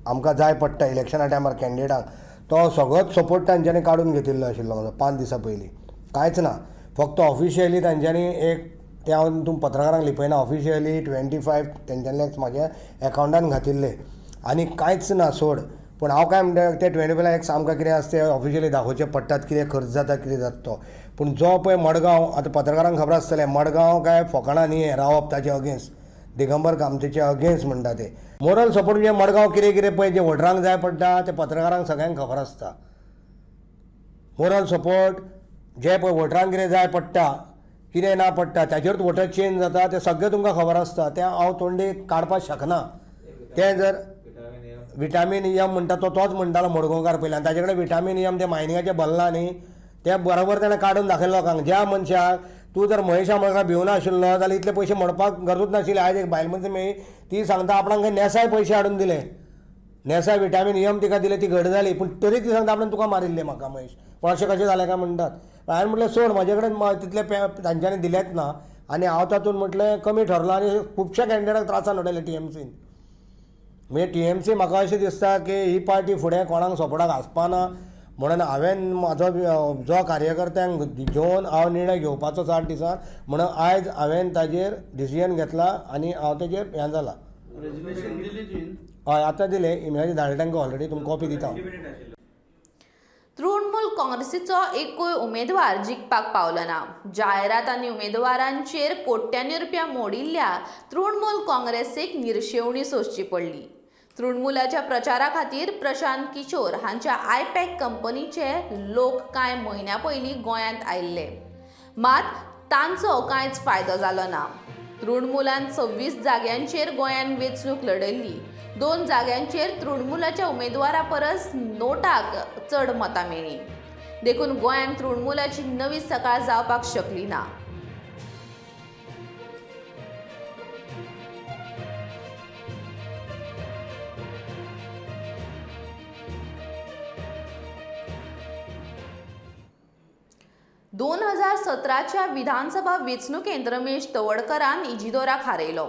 आमकां जाय पडटा इलेक्शना टायमार कॅन्डिडेटांक, तो सगळोच सपोर्ट तांच्यांनी काडून घेतिल्लो आशिल्लो म्हजो 5 दिसां पयलीं. कांयच ना, फक्त ऑफिशियली तांच्यांनी एक तें हांव तुम पत्रकारांक लिपयना, ऑफिशियली 25 तेंच्यांनी म्हाज्या एकावंटान घातिल्ले आनी कांयच ना सोड. पूण हांव काय म्हणटा ते 25 लॅक्स आमकां कितें आसता ते ऑफिशियली दाखोवचे पडटात, कितें खर्च जाता कितें जाता तो. पूण जो पळय मडगांव आतां पत्रकारांक खबर आसतलें मडगांव काय फोकाणां न्ही रावप ताचे अगेन्स्ट, दिगंबर कामतीचे अगेन्स्ट म्हणटा ते. मोरल सपोर्ट म्हणजे मडगांव कितें कितें पळय जें वोटरांक जाय पडटा तें पत्रकारांक सगळ्यांक खबर आसता. मोरल सपोर्ट जे पळय वोटरांक कितें जाय पडटा कितें ना पडटा ताचेरूच वोटर चेंज जाता तें सगळें तुमकां खबर आसता. तें हांव तोंडी काडपाक शकना. तें जर विटामीन एम म्हणटा तो तोच म्हणटालो मडगांवकार पयलीं, आनी ताजे कडेन विटामीन एम तें मायनिंगाचें भरलां न्ही तें बरोबर ताणें काडून दाखयलें लोकांक. ज्या मनशाक तूं जर महेशा मडगांव भिवना आशिल्लो जाल्यार इतले पयशे म्हणपाक गरजूच नाशिल्ली. आयज एक बायल मनीस मेळ्ळी ती सांगता आपणाक नेसाय पयशे हाडून दिले, नेसाय विटामीन एम तिका दिले, ती घट जाली, पूण तरी ती सांगता आपणें तुका मारिल्लें म्हाका महेश, पूण अशें कशें जालें काय म्हणटात. हांवें म्हटलें सोड म्हजे कडेन तितले तांच्यांनी दिलेच ना आनी हांव तातूंत म्हटलें कमी ठरलो आनी खुबश्या कॅन्डिडेटांक त्रासान उडयले टीएमसीन. म्हणजे टीएमसी म्हाका अशें दिसता की ही पार्टी फुडें कोणाक सपोर्टाक आसपाना म्हणून हांवें म्हाजो जो कार्यकर्त्यांक घेवन हांव निर्णय घेवपाचो 60 दिसान, म्हणून आयज हांवें ताजेर डिसिजन घेतला आनी हांव तेजेर हें जाला. हय आतां दिलें इमेलाचेर धाडले तांकां ऑलरेडी, तुमकां कॉपी दिता. तृणमूल काँग्रेसीचो एकूय उमेदवार जिखपाक पावलो ना. जायरात आनी उमेदवारांचेर कोट्यांनी रुपया मोडिल्ल्या तृणमूल काँग्रेसीक निर्शेवणी सोंसची पडली. तृणमूलाच्या प्रचारा खातीर प्रशांत किशोर हांच्या आयपॅक कंपनीचे लोक कांय म्हयन्या पयलीं गोंयांत आयिल्ले, मात तांचो कांयच फायदो जालो ना. तृणमूलान 26 जाग्यांचेर गोंयांत वेंचणूक लढयल्ली. 2 जाग्यांचेर तृणमूलाच्या उमेदवारा परस नोटाक चड मतां मेळ्ळीं, देखून गोंयांत तृणमूलाची नवी सकाळ जावपाक शकली ना. दोन 2017च्या विधानसभा वेंचणुकेंत रमेश तवडकरान इजिदोराक हारयलो.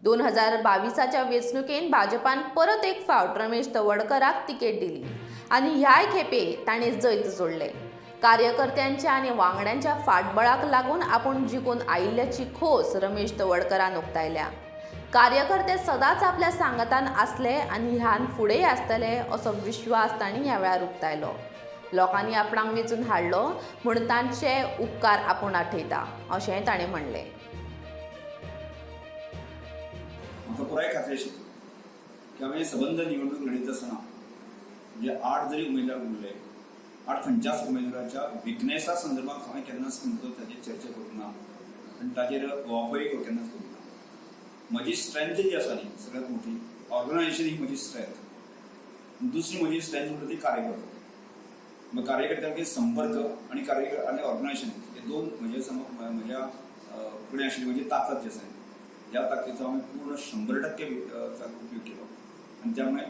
2022च्या वेंचणुकेंत भाजपान परत एक फावट रमेश तवडकराक तिकेट दिली आनी ह्याय खेपे ताणें जैत जोडलें. कार्यकर्त्यांच्या आनी वांगड्यांच्या फाटबळाक लागून आपूण जिखून आयिल्ल्याची खोस रमेश तवडकरान उक्तायल्या. कार्यकर्ते सदांच आपल्या सांगातान आसले आनी ह्यान फुडेंय आसतले असो विश्वास तांणी ह्या वेळार उक्तायलो. लोकांनी आपणाक वेंचून हाडलो म्हूण तांचे उपकार आपूण आठयता अशेंय ताणें म्हणलें. म्हाका पुराय खात्री आशिल्ली की हांवें सबंद निवडणूक लढयत आसतना म्हणजे 8 जरी उमेदवार उरले, 8 खंयच्याच उमेदवाराच्या विकनेसा संदर्भात हांवें केन्नाच खंयचो ताजेर चर्चा करूंक ना आनी ताजेर वापरूय केन्नाच करूंक ना. म्हजी स्ट्रेंथ जी आसा न्ही सगळ्यांत मोठी ऑर्गनायझेशन ही म्हजी स्ट्रेंथ, दुसरी म्हजी स्ट्रेंथ म्हणटा ती कार्यकर्तो. मग कार्यकर्त्यांचे संपर्क आनी कार्यकर्ते आनी ऑर्गनायझेशन हे दोन म्हजे म्हज्या फुडें आशिल्ली म्हजी ताकद जी आसा ह्या ताकदीचो हांवें पूर्ण 100% उपयोग केलो आनी त्यामुळे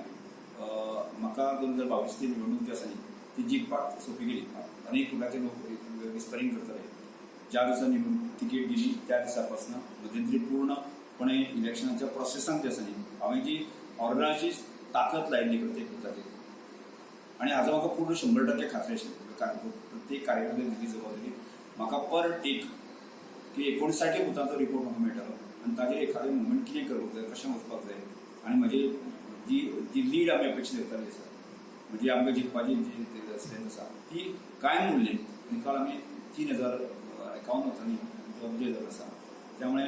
म्हाका 2022 निवडणूक जी आसा न्ही ती जिखपाक सोंपी गेली. अनेक प्रकारचे लोक विस्परींग करताले. ज्या दिसा निवडणूक तिकेट दिली त्या दिसा पासून मध्यंतरी पूर्णपणे इलेक्शनाच्या प्रोसेसान जे आसा न्ही हांवें जी ऑर्गनायझेशनाची ताकद लायिल्ली प्रत्येक बुथाचेर आनी हाजो म्हाका पूर्ण 100% खात्री आशिल्ली. प्रत्येक कार्यकर्त्याक दिल्ली जबाबदारी म्हाका पर टेक की 59 बुथांचो रिपोर्ट म्हाका मेळटालो आनी ताजेर एखादें मुवमेंट कितें करपाक जाय, कशें वचपाक जाय आनी म्हजी जी जी लीड आमी अपेक्षीत धरताली आसा म्हणजे आमकां जिखपाची जी स्ट्रेंथ आसा ती कायम उरली. निकाल आमी 3051 मतांनी विजय जालो आसा. त्यामुळे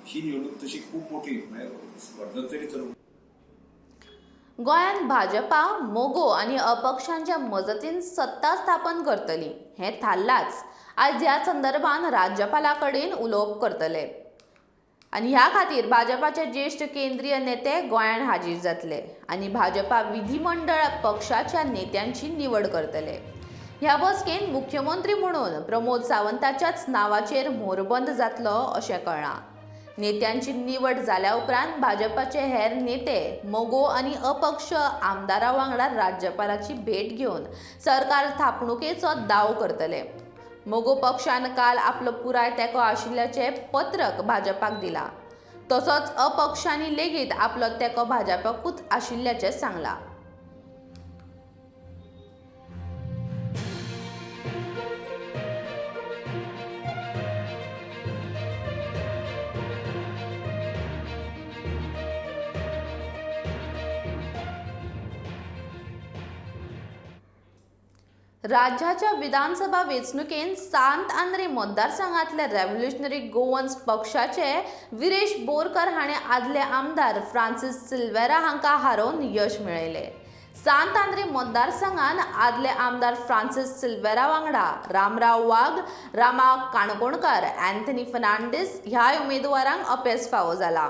ही निवडणूक तशी खूब मोठी म्हळ्यार स्पर्धा तरी चल. गोंयांत भाजपा, मगो आनी अपक्षांच्या मजतीन सत्ता स्थापन करतली हें थारलांच. आयज ह्या संदर्भात राज्यपाला कडेन उलोवप करतले. आनी ह्या खातीर भाजपाचे ज्येश्ठ केंद्रीय नेते गोंयांत हाजीर जातले आनी भाजपा विधिमंडळ पक्षाच्या नेत्यांची निवड करतले. ह्या बसकेंत मुख्यमंत्री म्हणून प्रमोद सावंताच्याच नांवाचेर मोरबंद जातलो अशें कळ्ळां. नेत्यांची निवड जाल्या उपरांत भाजपाचे हेर नेते मगो आनी अपक्ष आमदारां वांगडा राज्यपालाची भेट घेवन सरकार थापणुकेचो दावो करतले. मगो पक्षान काल आपलो पुराय तेंको आशिल्ल्याचें पत्रक भाजपाक दिलां. तसोच अपक्षांनी लेगीत आपलो तेंको भाजपाकूच आशिल्ल्याचें सांगलां. राज्याच्या विधानसभा वेंचणुकेंत सांत आंद्रे मतदारसंघांतल्या रेव्होल्युशनरी गोवन्स पक्षाचे विरेश बोरकर हाणें आदले आमदार फ्रांसीस सिल्वेरा हांकां हारोवन यश मेळयलें. सांत आंद्रे मतदारसंघान आदले आमदार फ्रांसीस सिल्वेरा वांगडा रामराव वाघ, रामा काणकोणकर, अँथनी फर्नांडीस ह्या उमेदवारांक अपेस फावो जाला.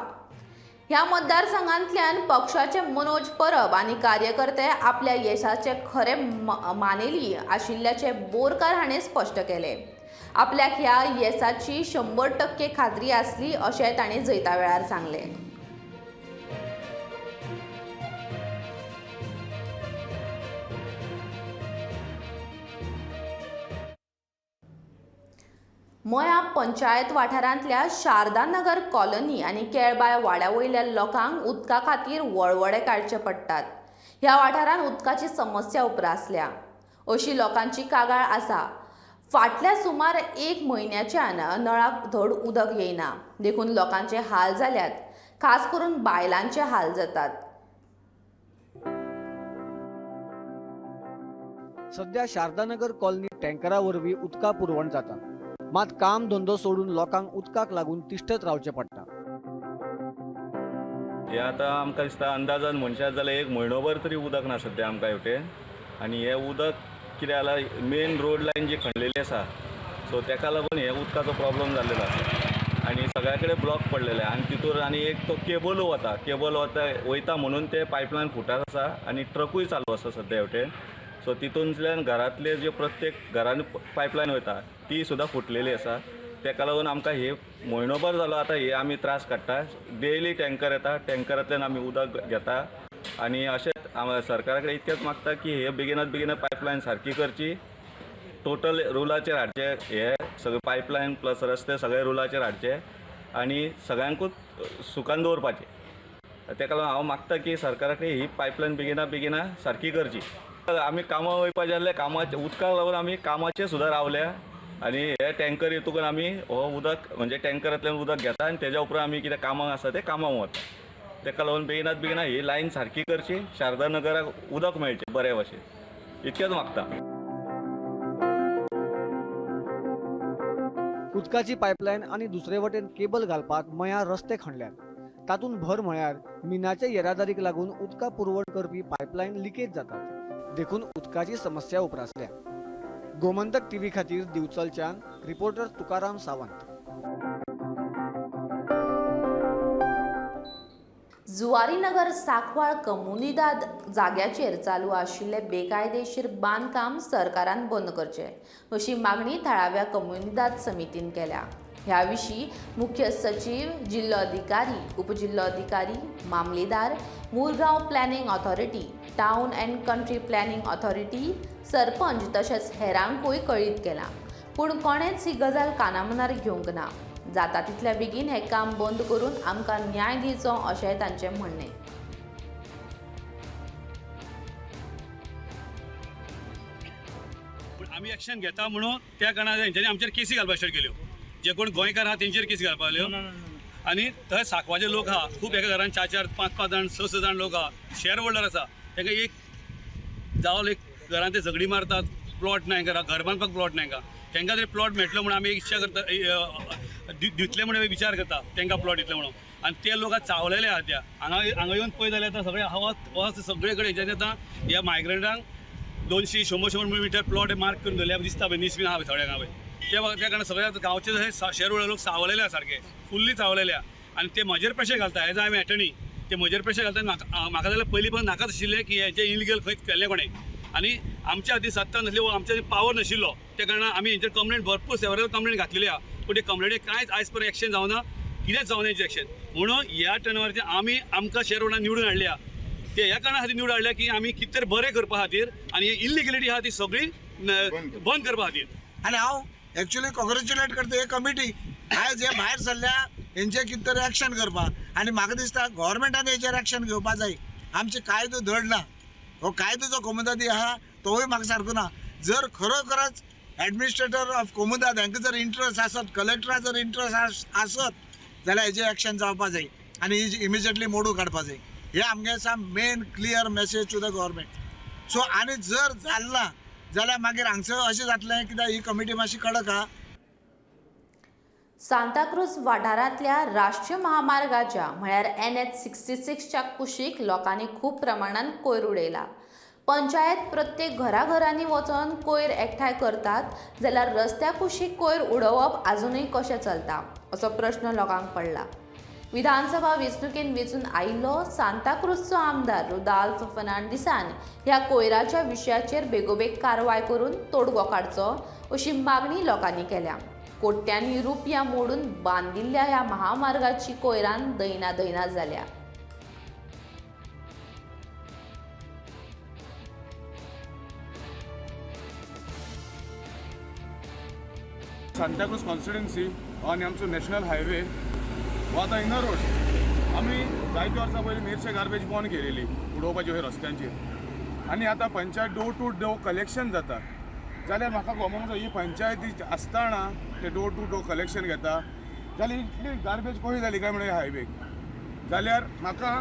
ह्या मतदारसंघांतल्यान पक्षाचे मनोज परब आनी कार्यकर्ते आपल्या यशाचे खरे मानेली आशिल्ल्याचे बोरकार हाणें स्पश्ट केलें. आपल्याक ह्या येसाची 100% खात्री आसली अशें ताणें जैता वेळार सांगलें. मया पंचायत वाठारांतल्या शारदानगर कॉलनी आनी केळबाय वाड्या वयल्या लोकांक उदका खातीर वळवळे काडचे पडटात. ह्या वाठारांत उदकाची समस्या उप्रासल्या अशी लोकांची कागाळ आसा. फाटल्या सुमार 1 म्हयन्याच्यान नळाक धड उदक येयना, देखून लोकांचे हाल जाल्यात, खास करून बायलांचे हाल जातात. सध्या शारदानगर कॉलनी टँकरा वरवीं उदका पुरवण जाता, मात काम धंदो सोडून लोकांक उदकाक लागून तिश्ठत रावचें पडटा. हे आतां आमकां दिसता अंदाजान मनशाक जाल्यार 1 म्हयनोभर तरी उदक ना सद्या आमकां हेवटेन. आनी हें उदक कितें जालां, मेन रोड लायन जी खणलेली आसा सो तेका लागून हे उदकाचो प्रॉब्लम जाल्लेलो आसा आनी सगळ्या कडेन ब्लॉक पडलेले आनी तितूर आनी एक तो केबलूय वता, केबल वयता म्हणून ते पायपलायन फुटत आसा आनी ट्रकूय चालू आसा सद्या हेवटेन. सो तितूंतल्यान घरांतले जे प्रत्येक घरान पायपलायन वयता ती सुद्दां फुटलेली आसा. तेका लागून आमकां हे म्हयनोभर जालो आतां हे आमी त्रास काडटा. डेली टँकर येता, टँकरांतल्यान आमी उदक घेता आनी अशेंच सरकारा कडेन इतकेंच मागता की हे बेगिनात बेगीन पायपलायन सारकी करची, टोटल रुलाचेर हाडचे, हे सगळे पायपलायन प्लस रस्ते सगळे रुलाचेर हाडचे आनी सगळ्यांकूच सुखान दवरपाचे. तेका लागून हांव मागता की सरकारा कडेन ही पायपलायन बेगिना बेगिना सारकी करची. आमी कामां वयपाचें जाल्यार कामाचें उदकाक लागून आमी कामाचेर सुद्दां रावल्या आनी हे टँकर येतकून आमी हो उदक म्हणजे टँकरांतल्यान उदक घेता आनी तेज्या उपरांत आमी कितें कामाक आसा तें कामाक वता. तेका लागून बेगिनात बेगिना ही लायन सारकी करची, शारदा नगराक उदक मेळचें बरे भाशेन, इतकेंच मागता. उदकाची पायपलायन आनी दुसरे वटेन केबल घालपाक मया रस्ते खणल्यात, तातूंत भर म्हळ्यार मिनाचे येरादारीक लागून उदका पुरवण करपी पायपलायन लिकेज जातात, देखून उदकाची समस्या उप्रासल्या. गोमंतक टीव्ही खातीर दिवचलच्यान रिपोर्टर तुकाराम सावंत. जुवारीनगर सांकवाळ कम्युनिदाद जाग्याचेर चालू आशिल्लें बेकायदेशीर बांदकाम सरकारान बंद करचें अशी मागणी थळाव्या कम्युनिदाद समितीन केल्या. ह्या विशीं मुख्य सचीव, जिल्लोधिकारी, उपजिल्लोधिकारी, मामलेदार, Murgaon planning authority, town and country planning authority, sarpanch तशेंच हेरांकूय कळीत केलां. पूण कोणेंच ही गजाल कानामनार घेवंक ना. जाता तितल्या बेगीन हें काम बंद करून आमकां न्याय दिवचो अशें तांचें म्हणणें. पूण आमी एक्शन घेता म्हणून त्या कारणान हेंच्यांनी आमचेर केसी घालपाक स्टार्ट केल्यो. जे कोण गोंयकार आहा तेंचेर केसी घालपाक लागल्यो आनी थंय सांकवाचे लोक आहा खूब, एका घरान 4 4 5 5 जाण 6 6 जाण लोक आहा, शेअर होल्डर आसा, तांकां एक जावं एक घरान ते झगडी मारतात, प्लॉट ना हांकां, घर बांदपाक प्लॉट ना हांकां, तांकां तरी प्लॉट मेळटलो म्हणून आमी इच्छा करता, दितले म्हणून विचार करता तांकां प्लॉट दितले म्हणून. आनी ते लोक चावलेले आहा त्या हांगा हांगा येवन पळयत जाल्यार आतां सगळे हवा सगळे कडेन हेंच्यांनी आतां ह्या मायग्रंटांक 200 100 100 मिटर प्लॉट मार्क करून दवरले दिसता पळय, नीस बीन आहा सगळ्या गांव त्या कारणान सगळ्या गांवचे शेअर होल्डर लोक सावलेले आहा, सारके फुल्ली चावलेले आहा. आनी ते म्हजेर प्रेशर घालता एज I am attorney. ते म्हजेर प्रेशर घालता. म्हाका जाल्यार पयलीं पण नाकाच आशिल्लें की हेंचें इलिगल खंयच केल्लें कोणें आनी आमच्या हातीन सत्ता नासली वा आमच्या पावर नाशिल्लो त्या कारणान आमी हेंचेर कंप्लेंट भरपूर सेवरल कंप्लेंट घातलेली आहा, पूण ते कंप्लेंटी कांयच आयज पर्यंत एक्शन जावना, कितेंच जावना हेंचें एक्शन. म्हणून ह्या टर्नावरचेर आमी आमकां शेअर होल्डरान निवडून हाडल्या ते ह्या कारणा खातीर निवडून हाडल्या की आमी कितें तरी बरें करपा खातीर आनी इलिगलिटी आहा ती सगळी बंद करपा खातीर. आनी हांव एक्चुअली कॉंग्रेच्युलेट करता हे कमिटी आयज हे भायर सरल्या हेंचे कितें तरी एक्शन करपाक. आनी म्हाका दिसता गव्हर्मेंटान हेचेर एक्शन घेवपा जाय. आमचे कायदो धड ना, हो कायदो जो कोमुदादी आहा तोवूय म्हाका सारको ना. जर खरोखरच एडमिनिस्ट्रेटर ऑफ कोमुदाद हांकां जर इंट्रस्ट आसत, कलेक्टरा जर इंट्रस्ट आसत जाल्यार हेजेर एक्शन जावपा जाय आनी इमिजिएटली मोडू काडपा जाय. हे आमगे साम main clear message to the government. So आनी जर जालें ना जाल्यार मागीर हांगसर अशें जातलें कित्याक ही कमिटी मातशी कडक आहा. सांताक्रूज वाठारांतल्या राष्ट्रीय महामार्गाच्या म्हळ्यार NH 66च्या कुशीक लोकांनी खूब प्रमाणान कोयर उडयला. पंचायत प्रत्येक घराघरांनी वचून कोयर एकठांय करतात जाल्यार रस्त्या कुशीक कोयर उडोवप आजुनूय कशें चलता असो प्रश्न लोकांक पडला. विधानसभा वेंचणुकेन वेंचून आयिल्लो सांताक्रूजचो आमदार रुदाल्फ फर्नांडीसान ह्या कोयराच्या विशयाचेर बेगोबेग कारवाय करून तोडगो काडचो अशी मागणी लोकांनी केल्या. कोट्यांनी रुपया मोडून बांदिल्ल्या ह्या महामार्गाची कोयरान दैना दैना जाल्या. सांताक्रूज कॉन्स्टिट्युएन्सी आनी आमचो नॅशनल हायवे हो आतां इनर रोड. आमी जायते वर्सां पयलीं मेरशे गार्बेज बंद केलेली उडोवपाची हय रस्त्यांचेर आनी आतां panchayat door to door collection जाता. जाल्यार म्हाका खबर ही पंचायती आसतना ते डोर टू डोर कलेक्शन घेता जाल्यार इतली गार्बेज कशी जाली काय म्हणून हायवेक. जाल्यार म्हाका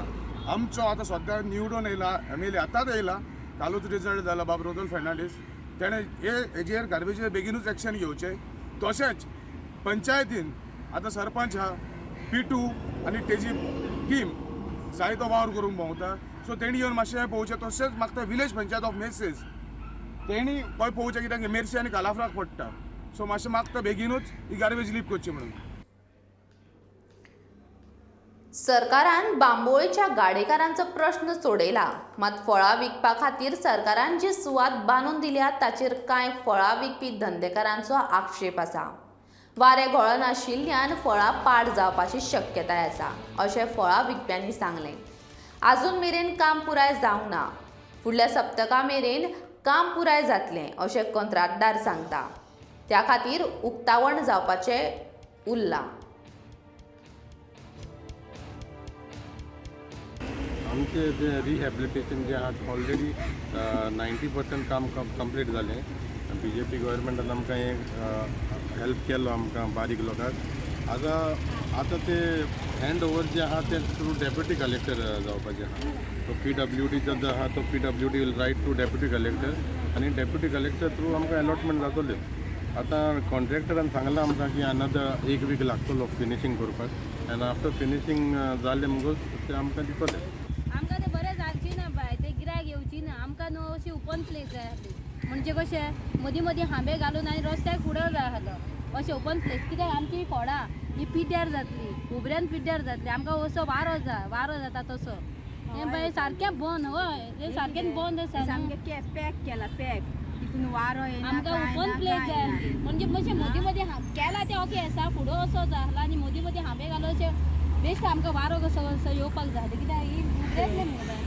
आमचो आतां सद्या निवडून येयला एम एल ए आतांच येयला, कालूच रिजल्ट जाला बाब रोदोल्फ फर्नांडीस, तेणें हे हेजेर गार्बेजीचेर बेगीनूच एक्शन घेवचें. तशेंच पंचायतीन आतां सरपंच आहा P2 आनी तेजी टीम जायतो वावर करूंक भोंवता, सो तेणी येवन मातशें पळोवचें. तशेंच म्हाका विलेज पंचायत ऑफ मेसेज तेणी पळय पळोवचें कित्याक मेरशे आनी कालाफ्राक पडटा. सो मातशें मागता बेगीनूच ही गार्बेज लिप करची म्हणून. सरकारान बांबोळेच्या गाडेकारांचो प्रश्न सोडयला, मात फळां विकपा खातीर सरकारान जी सुवात बांदून दिल्या ताचेर कांय फळां विकपी धंदेकारांचो आक्षेप आसा. वारें घोळनाशिल्ल्यान फळां पाड जावपाची शक्यताय आसा अशें फळां विकप्यांनी सांगलें. आजून मेरेन काम पुराय जावंक ना, फुडल्या सप्तका मेरेन काम पुराय जातलें अशें कंत्राटदार सांगता. त्या खातीर उक्तावण जावपाचें उरलां. आमचे जे रिहॅबिलिटेशन जे आहा ऑलरेडी 90% काम कंप्लीट जालें. बी जे पी गव्हर्मेंटान आमकां हें हेल्प केलो आमकां बारीक लोकांक. आतां आतां ते हँड ओवर जे आहा ते थ्रू डेप्युटी कलेक्टर जावपाचें आहा. तो PWD जो आहा तो PWD will write to deputy collector आनी डेप्युटी कलेक्टर थ्रू आमकां एलॉटमेंट जातलें. आतां कॉन्ट्रॅक्टरान सांगलां आमकां की अनदर 1 वीक लागतलो फिनिशींग करपाक आनी आफ्टर फिनिशींग जालें म्हणटकूच ते आमकां दितले. आमकां ते बरें जावची ना बाय, ते गिरायक येवची ना. आमकां न्हू अशी ओपन प्लेस जाय आसली, म्हणजे कशें मदीं मदीं हांबे घालून आनी रस्त्याक फुडें जाय आसलो अशें ओपन प्लेस. कित्याक आमची फळां ही पिड्ड्यार जातली, हुबऱ्यान पिड्ड्यार जातली. आमकां असो वारो जाय, वारो जाता तसो हें बाय सारकें बंद. हय, तें सारकें बंद आसा, सामकें पॅक केलां, पॅक तितून वारो येना. आमकां ओपन प्लेस जाय आसली, म्हणजे मातशें मदीं मदीं केलां तें ओके आसा, फुडें असो जाय आनी मदीं मदीं हांबे घालून अशें बेश्ट आमकां वारो कसो असो येवपाक जाय, कित्याक ही हुबऱ्यातलें मगो बाय.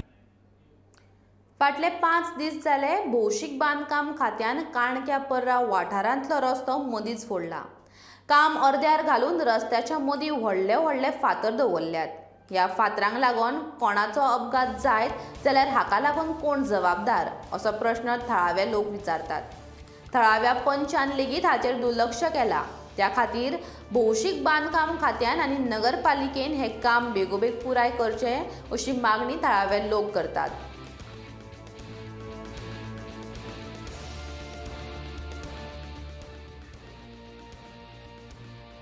फाटले 5 दीस जाले भौशीक बांदकाम खात्यान काणक्या पर्रा वाठारांतलो रस्तो मदींच फोडला. काम अर्द्यार घालून रस्त्याच्या मदीं व्हडले व्हडले फातर दवरल्यात. ह्या फातरांक लागून कोणाचो अपघात जायत जाल्यार हाका लागून कोण जबाबदार असो प्रश्न थळावे लोक विचारतात. थळाव्या पंचान लेगीत हाचेर दुर्लक्ष केलां. त्या खातीर भौशीक बांदकाम खात्यान आनी नगरपालिकेन हें काम बेगोबेग पुराय करचें अशी मागणी थळावे लोक करतात.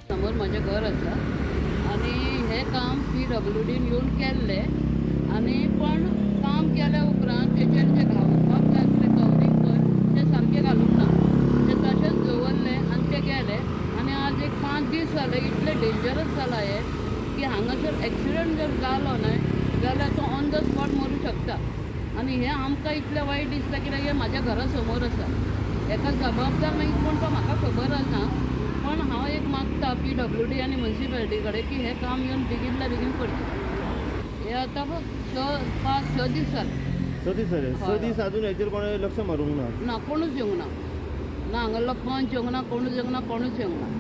समोर म्हजें घर आसा आनी हें काम PWDन येवन केल्लें आनी पण काम केल्या उपरांत तेचेर जे घालपाक जाय आसलें कवरींग पळय तें सामकें घालूंक ना, तें तशेंच दवरलें आनी ते गेले. आनी आज एक 5 दीस जाले, इतलें डेंजरस जालां हें. की हांगासर एक्सिडंट जर जालो न्हय जाल्यार तो ऑन the spot मरूं शकता. आनी हें आमकां इतलें वायट दिसता कित्याक हें म्हाज्या घरा समोर आसा. हेका जबाबदार मागीर कोण तो म्हाका खबर आसना, पण हांव एक मागता PWD आनी मुन्सिपालिटी कडेन की हें काम येवन बेगीनल्या बेगीन करचें. हें आतां 5-6 दीस जाले. 6 दीस जाले. 6 दीस अजून हेचेर कोणें लक्ष मारूंक ना? ना, कोणूच येवंक ना. ना हांगासरलो पंच येवंक ना, कोणूच येवंक ना, कोणूच येवंक ना.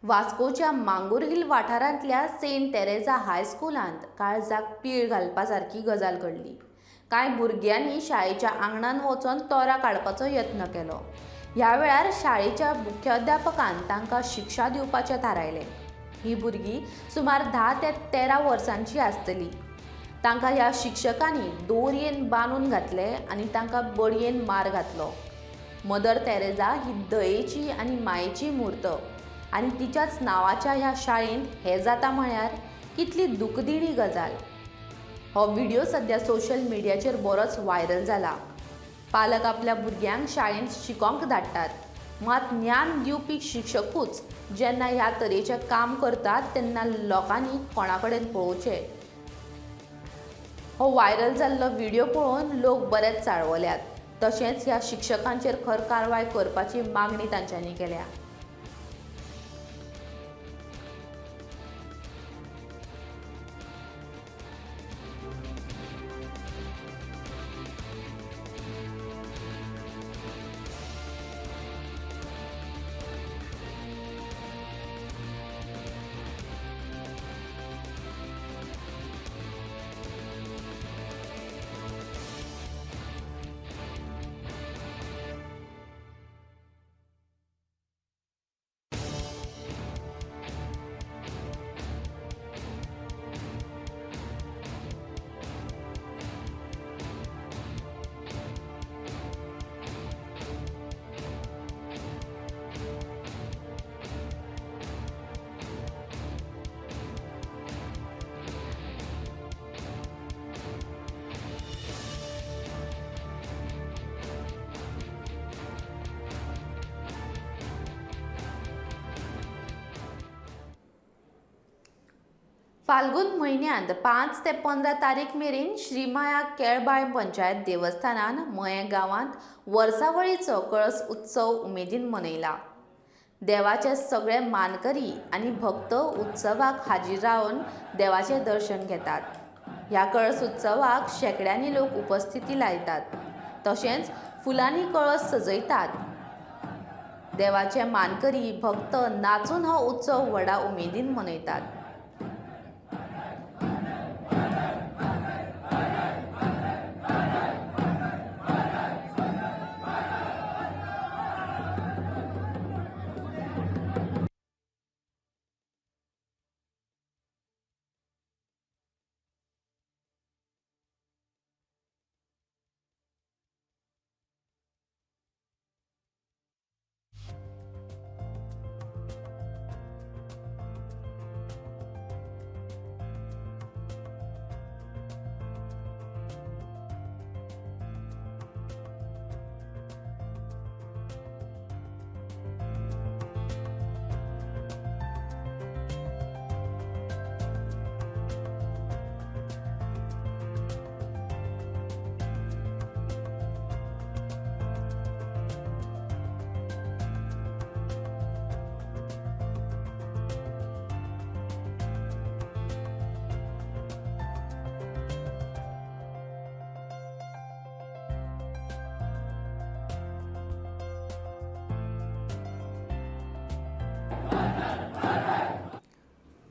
वास्कोच्या मांगूर हिल वाठारांतल्या सेंट तेरेझा हायस्कुलांत काळजाक पीळ घालपा सारकी गजाल घडली. कांय भुरग्यांनी शाळेच्या आंगणान वचून तोरां काडपाचो यत्न केलो. ह्या वेळार शाळेच्या मुख्याध्यापकान तांकां शिक्षा दिवपाचें थारायलें. ही भुरगीं सुमार 10 ते 13 वर्सांची आसतली. तांकां ह्या शिक्षकांनी दोरयेन बांदून घातले आनी तांकां बडयेन मार घातलो. मदर तेरेझा ही दयेची आनी मायेची मूर्त आनी तिच्याच नांवाच्या ह्या शाळेंत हें जाता म्हळ्यार कितली दुखदिणी गजाल. हो व्हिडिओ सध्या सोशल मिडियाचेर बरोच व्हायरल जाला. पालक आपल्या भुरग्यांक शाळेंत शिकोंक धाडटात, मात ज्ञान दिवपी शिक्षकूच जेन्ना ह्या तरेचें काम करतात तेन्ना लोकांनी कोणा कडेन पळोवचें. हो व्हायरल जाल्लो व्हिडिओ पळोवन लोक बरेच चाळवल्यात. तशेंच ह्या शिक्षकांचेर खर कारवाय करपाची मागणी तांच्यांनी केल्या. फाल्गुन म्हयन्यांत 5 ते 15 तारीख मेरेन श्रीमाया केळबाय पंचायत देवस्थानान मयें गांवांत वर्सावळीचो कळस उत्सव उमेदीन मनयला. देवाचे सगळे मानकरी आनी भक्त उत्सवाक हाजीर रावन देवाचें दर्शन घेतात. ह्या कळस उत्सवाक शेंकड्यांनी लोक उपस्थिती लायतात, तशेंच फुलांनी कळस सजयतात. देवाचे मानकरी भक्त नाचून हो उत्सव व्हडा उमेदीन मनयतात.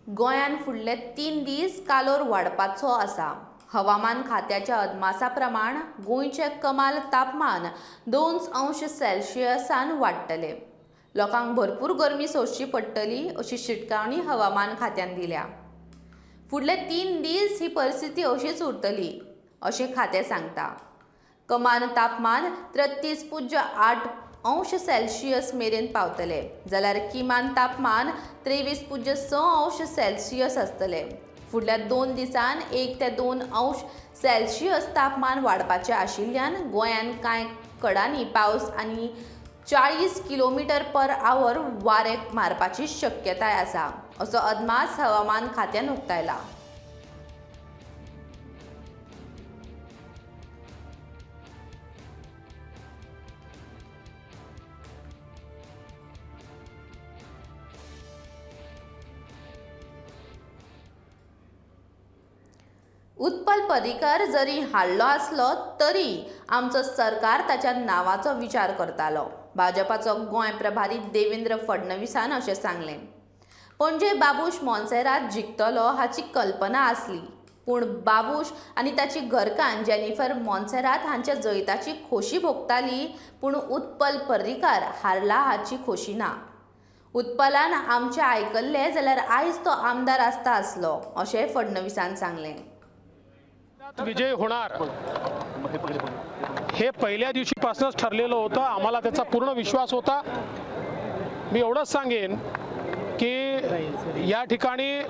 गोंयांत फुडले 3 दीस कालोर वाडपाचो आसा. हवामान खात्याच्या अदमासा प्रमाण गोंयचें कमाल तापमान 2 अंश सेल्सियसान वाडटलें. लोकांक भरपूर गरमी सोंसची पडटली अशी शिटकावणी हवामान खात्यान दिल्या. फुडले 3 दीस ही परिस्थिती अशीच उरतली अशें खातें सांगता. कमाल तापमान 33.8 अंश सेल्सियस मेरेन पावतले, जाल्यार किमान तापमान 23.6 अंश सेल्सियस आसतले. फुडल्या 2 दिसान 1 ते 2 अंश सेल्सियस तापमान वाडपाचें आशिल्ल्यान गोंयांत कांय कडांनी पावस आनी 40 किलोमिटर पर our वारें मारपाची शक्यताय आसा असो अदमास हवामान खात्यान उक्तायला. उत्पल पर्रीकर जरी हाडलो आसलो तरी आमचो सरकार ताच्या नांवाचो विचार करतालो, भाजपाचो गोंय प्रभारी देवेंद्र फडणवीसान अशें सांगलें. पणजे बाबूश मोन्सेरात जिखतलो हाची कल्पना आसली, पूण बाबूश आनी ताची घरकान्न जेनिफर मोन्सेरात हांच्या जैताची खोशी भोगताली, पूण उत्पल पर्रीकार हारला हाची खोशी ना. उत्पलान आमचें आयकल्लें जाल्यार आयज तो आमदार आसता आसलो अशें फडणवीसान सांगलें. विजय होणार हे पहिल्या दिवशीपासूनच ठरलेलं होतं, आम्हाला त्याचा पूर्ण विश्वास होता. मी एवढंच सांगेन की या ठिकाणी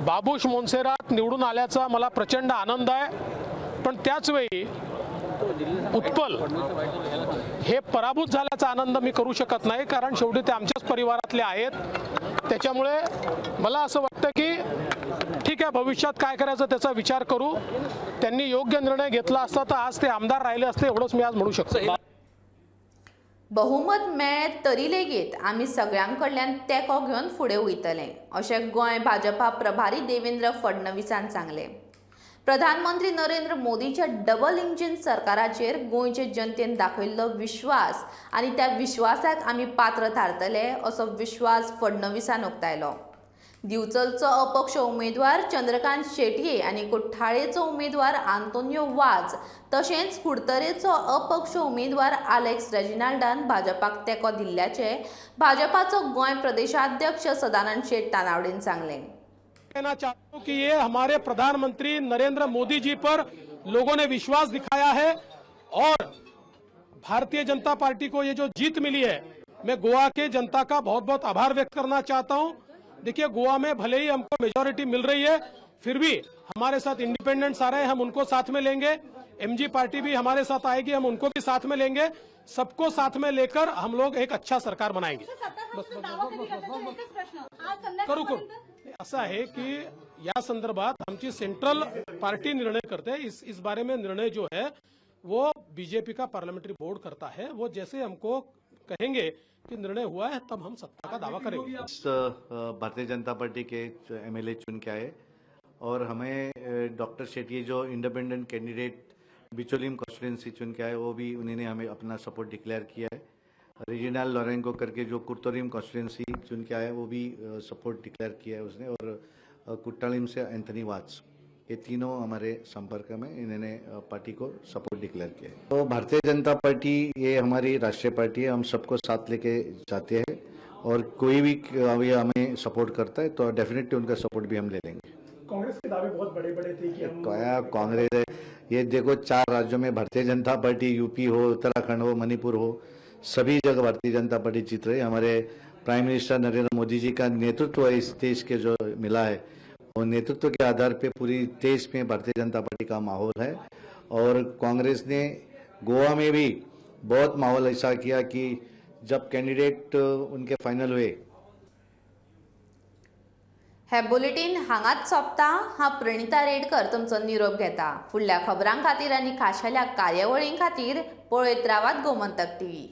बाबूश मोन्सेरात निवडून आल्याचा मला प्रचंड आनंद आहे, पण त्याचवेळी उत्पल हे पराभूत झाल्याचा आनंद मी करू शकत नाही, कारण शेवटी ते आमच्याच परिवारातले आहेत. त्याच्यामुळे मला असं वाटतं की ठीक आहे, भविष्यात काय करायचं त्याचा विचार करू. त्यांनी योग्य निर्णय घेतला असता तर आज ते आमदार राहिले असते, एवढंच मी आज म्हणू शकतो. बहुमत मेळ्ळें तरी लेगीत आमी सगळ्यां कडल्यान तेंको घेवन फुडें वयतले अशें गोंय भाजपा प्रभारी देवेंद्र फडणवीसान सांगलें. प्रधानमंत्री नरेंद्र मोदीच्या डबल इंजिन सरकाराचेर गोंयचे जनतेन दाखयल्लो विश्वास आनी त्या विश्वासाक आमी पात्र थारतले असो विश्वास फडणवीसान उक्तायलो. दिवचलचो अपक्ष उमेदवार चंद्रकांत शेटये आनी कुठ्ठाळेचो उमेदवार आंतोनियो वाज तशेंच कुडतरेचो अपक्ष उमेदवार आलेक्स रेजिनाल्डान भाजपाक तेंको दिल्ल्याचे भाजपाचो गोंय प्रदेशाध्यक्ष सदानंद शेट तानावडेन सांगलें. कहना चाहता हूं कि ये हमारे प्रधानमंत्री नरेंद्र मोदी जी पर लोगों ने विश्वास दिखाया है और भारतीय जनता पार्टी को ये जो जीत मिली है, मैं गोवा के जनता का बहुत बहुत आभार व्यक्त करना चाहता हूं. देखिए, गोवा में भले ही हमको मेजोरिटी मिल रही है, फिर भी हमारे साथ इंडिपेंडेंट्स आ रहे हैं, हम उनको साथ में लेंगे. एमजी पार्टी भी हमारे साथ आएगी, हम उनको भी साथ में लेंगे. सबको साथ में लेकर हम लोग एक अच्छा सरकार बनाएंगे. करू करू असं आहे की या संदर्भात आमची सेंट्रल पार्टी निर्णय करते. इस बारे में निर्णय जो है वो बीजेपी का पार्लियामेंट्री बोर्ड करता है. वो जैसे हमको कहेंगे कि निर्णय हुआ है तब हम सत्ता का दावा करेंगे. Bharatiya Janata party K MLA चुन के आए और हमें डॉक्टर शेट्टी जो इंडिपेंडेंट कैंडिडेट बिचोलिम कॉन्स्टिट्यूंसी चुन के आए, वो भी उन्होंने हमें अपना सपोर्ट डिक्लेयर किया है. रेजिनाल्ड लॉरेंको करके जो कुर्तोरिम कॉन्स्टिट्यूंसी चुन के आया, वो भी सपोर्ट डिक्लेयर किया है उसने. और कुट्टालिम से एंथनी वाट्स, ये तीनों हमारे संपर्क में, इन्होंने पार्टी को सपोर्ट डिक्लेयर किया है. तो भारतीय जनता पार्टी ये हमारी राष्ट्रीय पार्टी है, हम सबको साथ लेके जाते हैं और कोई भी अभी हमें सपोर्ट करता है तो डेफिनेटली उनका सपोर्ट भी हम ले लेंगे. कांग्रेस के दावे बहुत बड़े बड़े थे कि हम कांग्रेस है, ये देखो 4 राज्यों में भारतीय जनता पार्टी, यूपी हो, उत्तराखंड हो, मणिपुर हो, सभी जगह भारतीय जनता पार्टी जीत रही है. हमारे प्राइम मिनिस्टर नरेंद्र मोदी जी का नेतृत्व इस देश के जो मिला है, वो नेतृत्व के आधार पे पूरी देश में भारतीय जनता पार्टी का माहौल है. और कांग्रेस ने गोवा में भी बहुत माहौल ऐसा किया कि जब कैंडिडेट उनके फाइनल हुए. हे बुलेटीन हांगाच सोंपता. हांव प्रणिता रेडकर तुमचो निरोप घेता. फुडल्या खबरां खातीर आनी खाशेल्या कार्यावळीं खातीर पळयत रावात गोमंतक टीव्ही.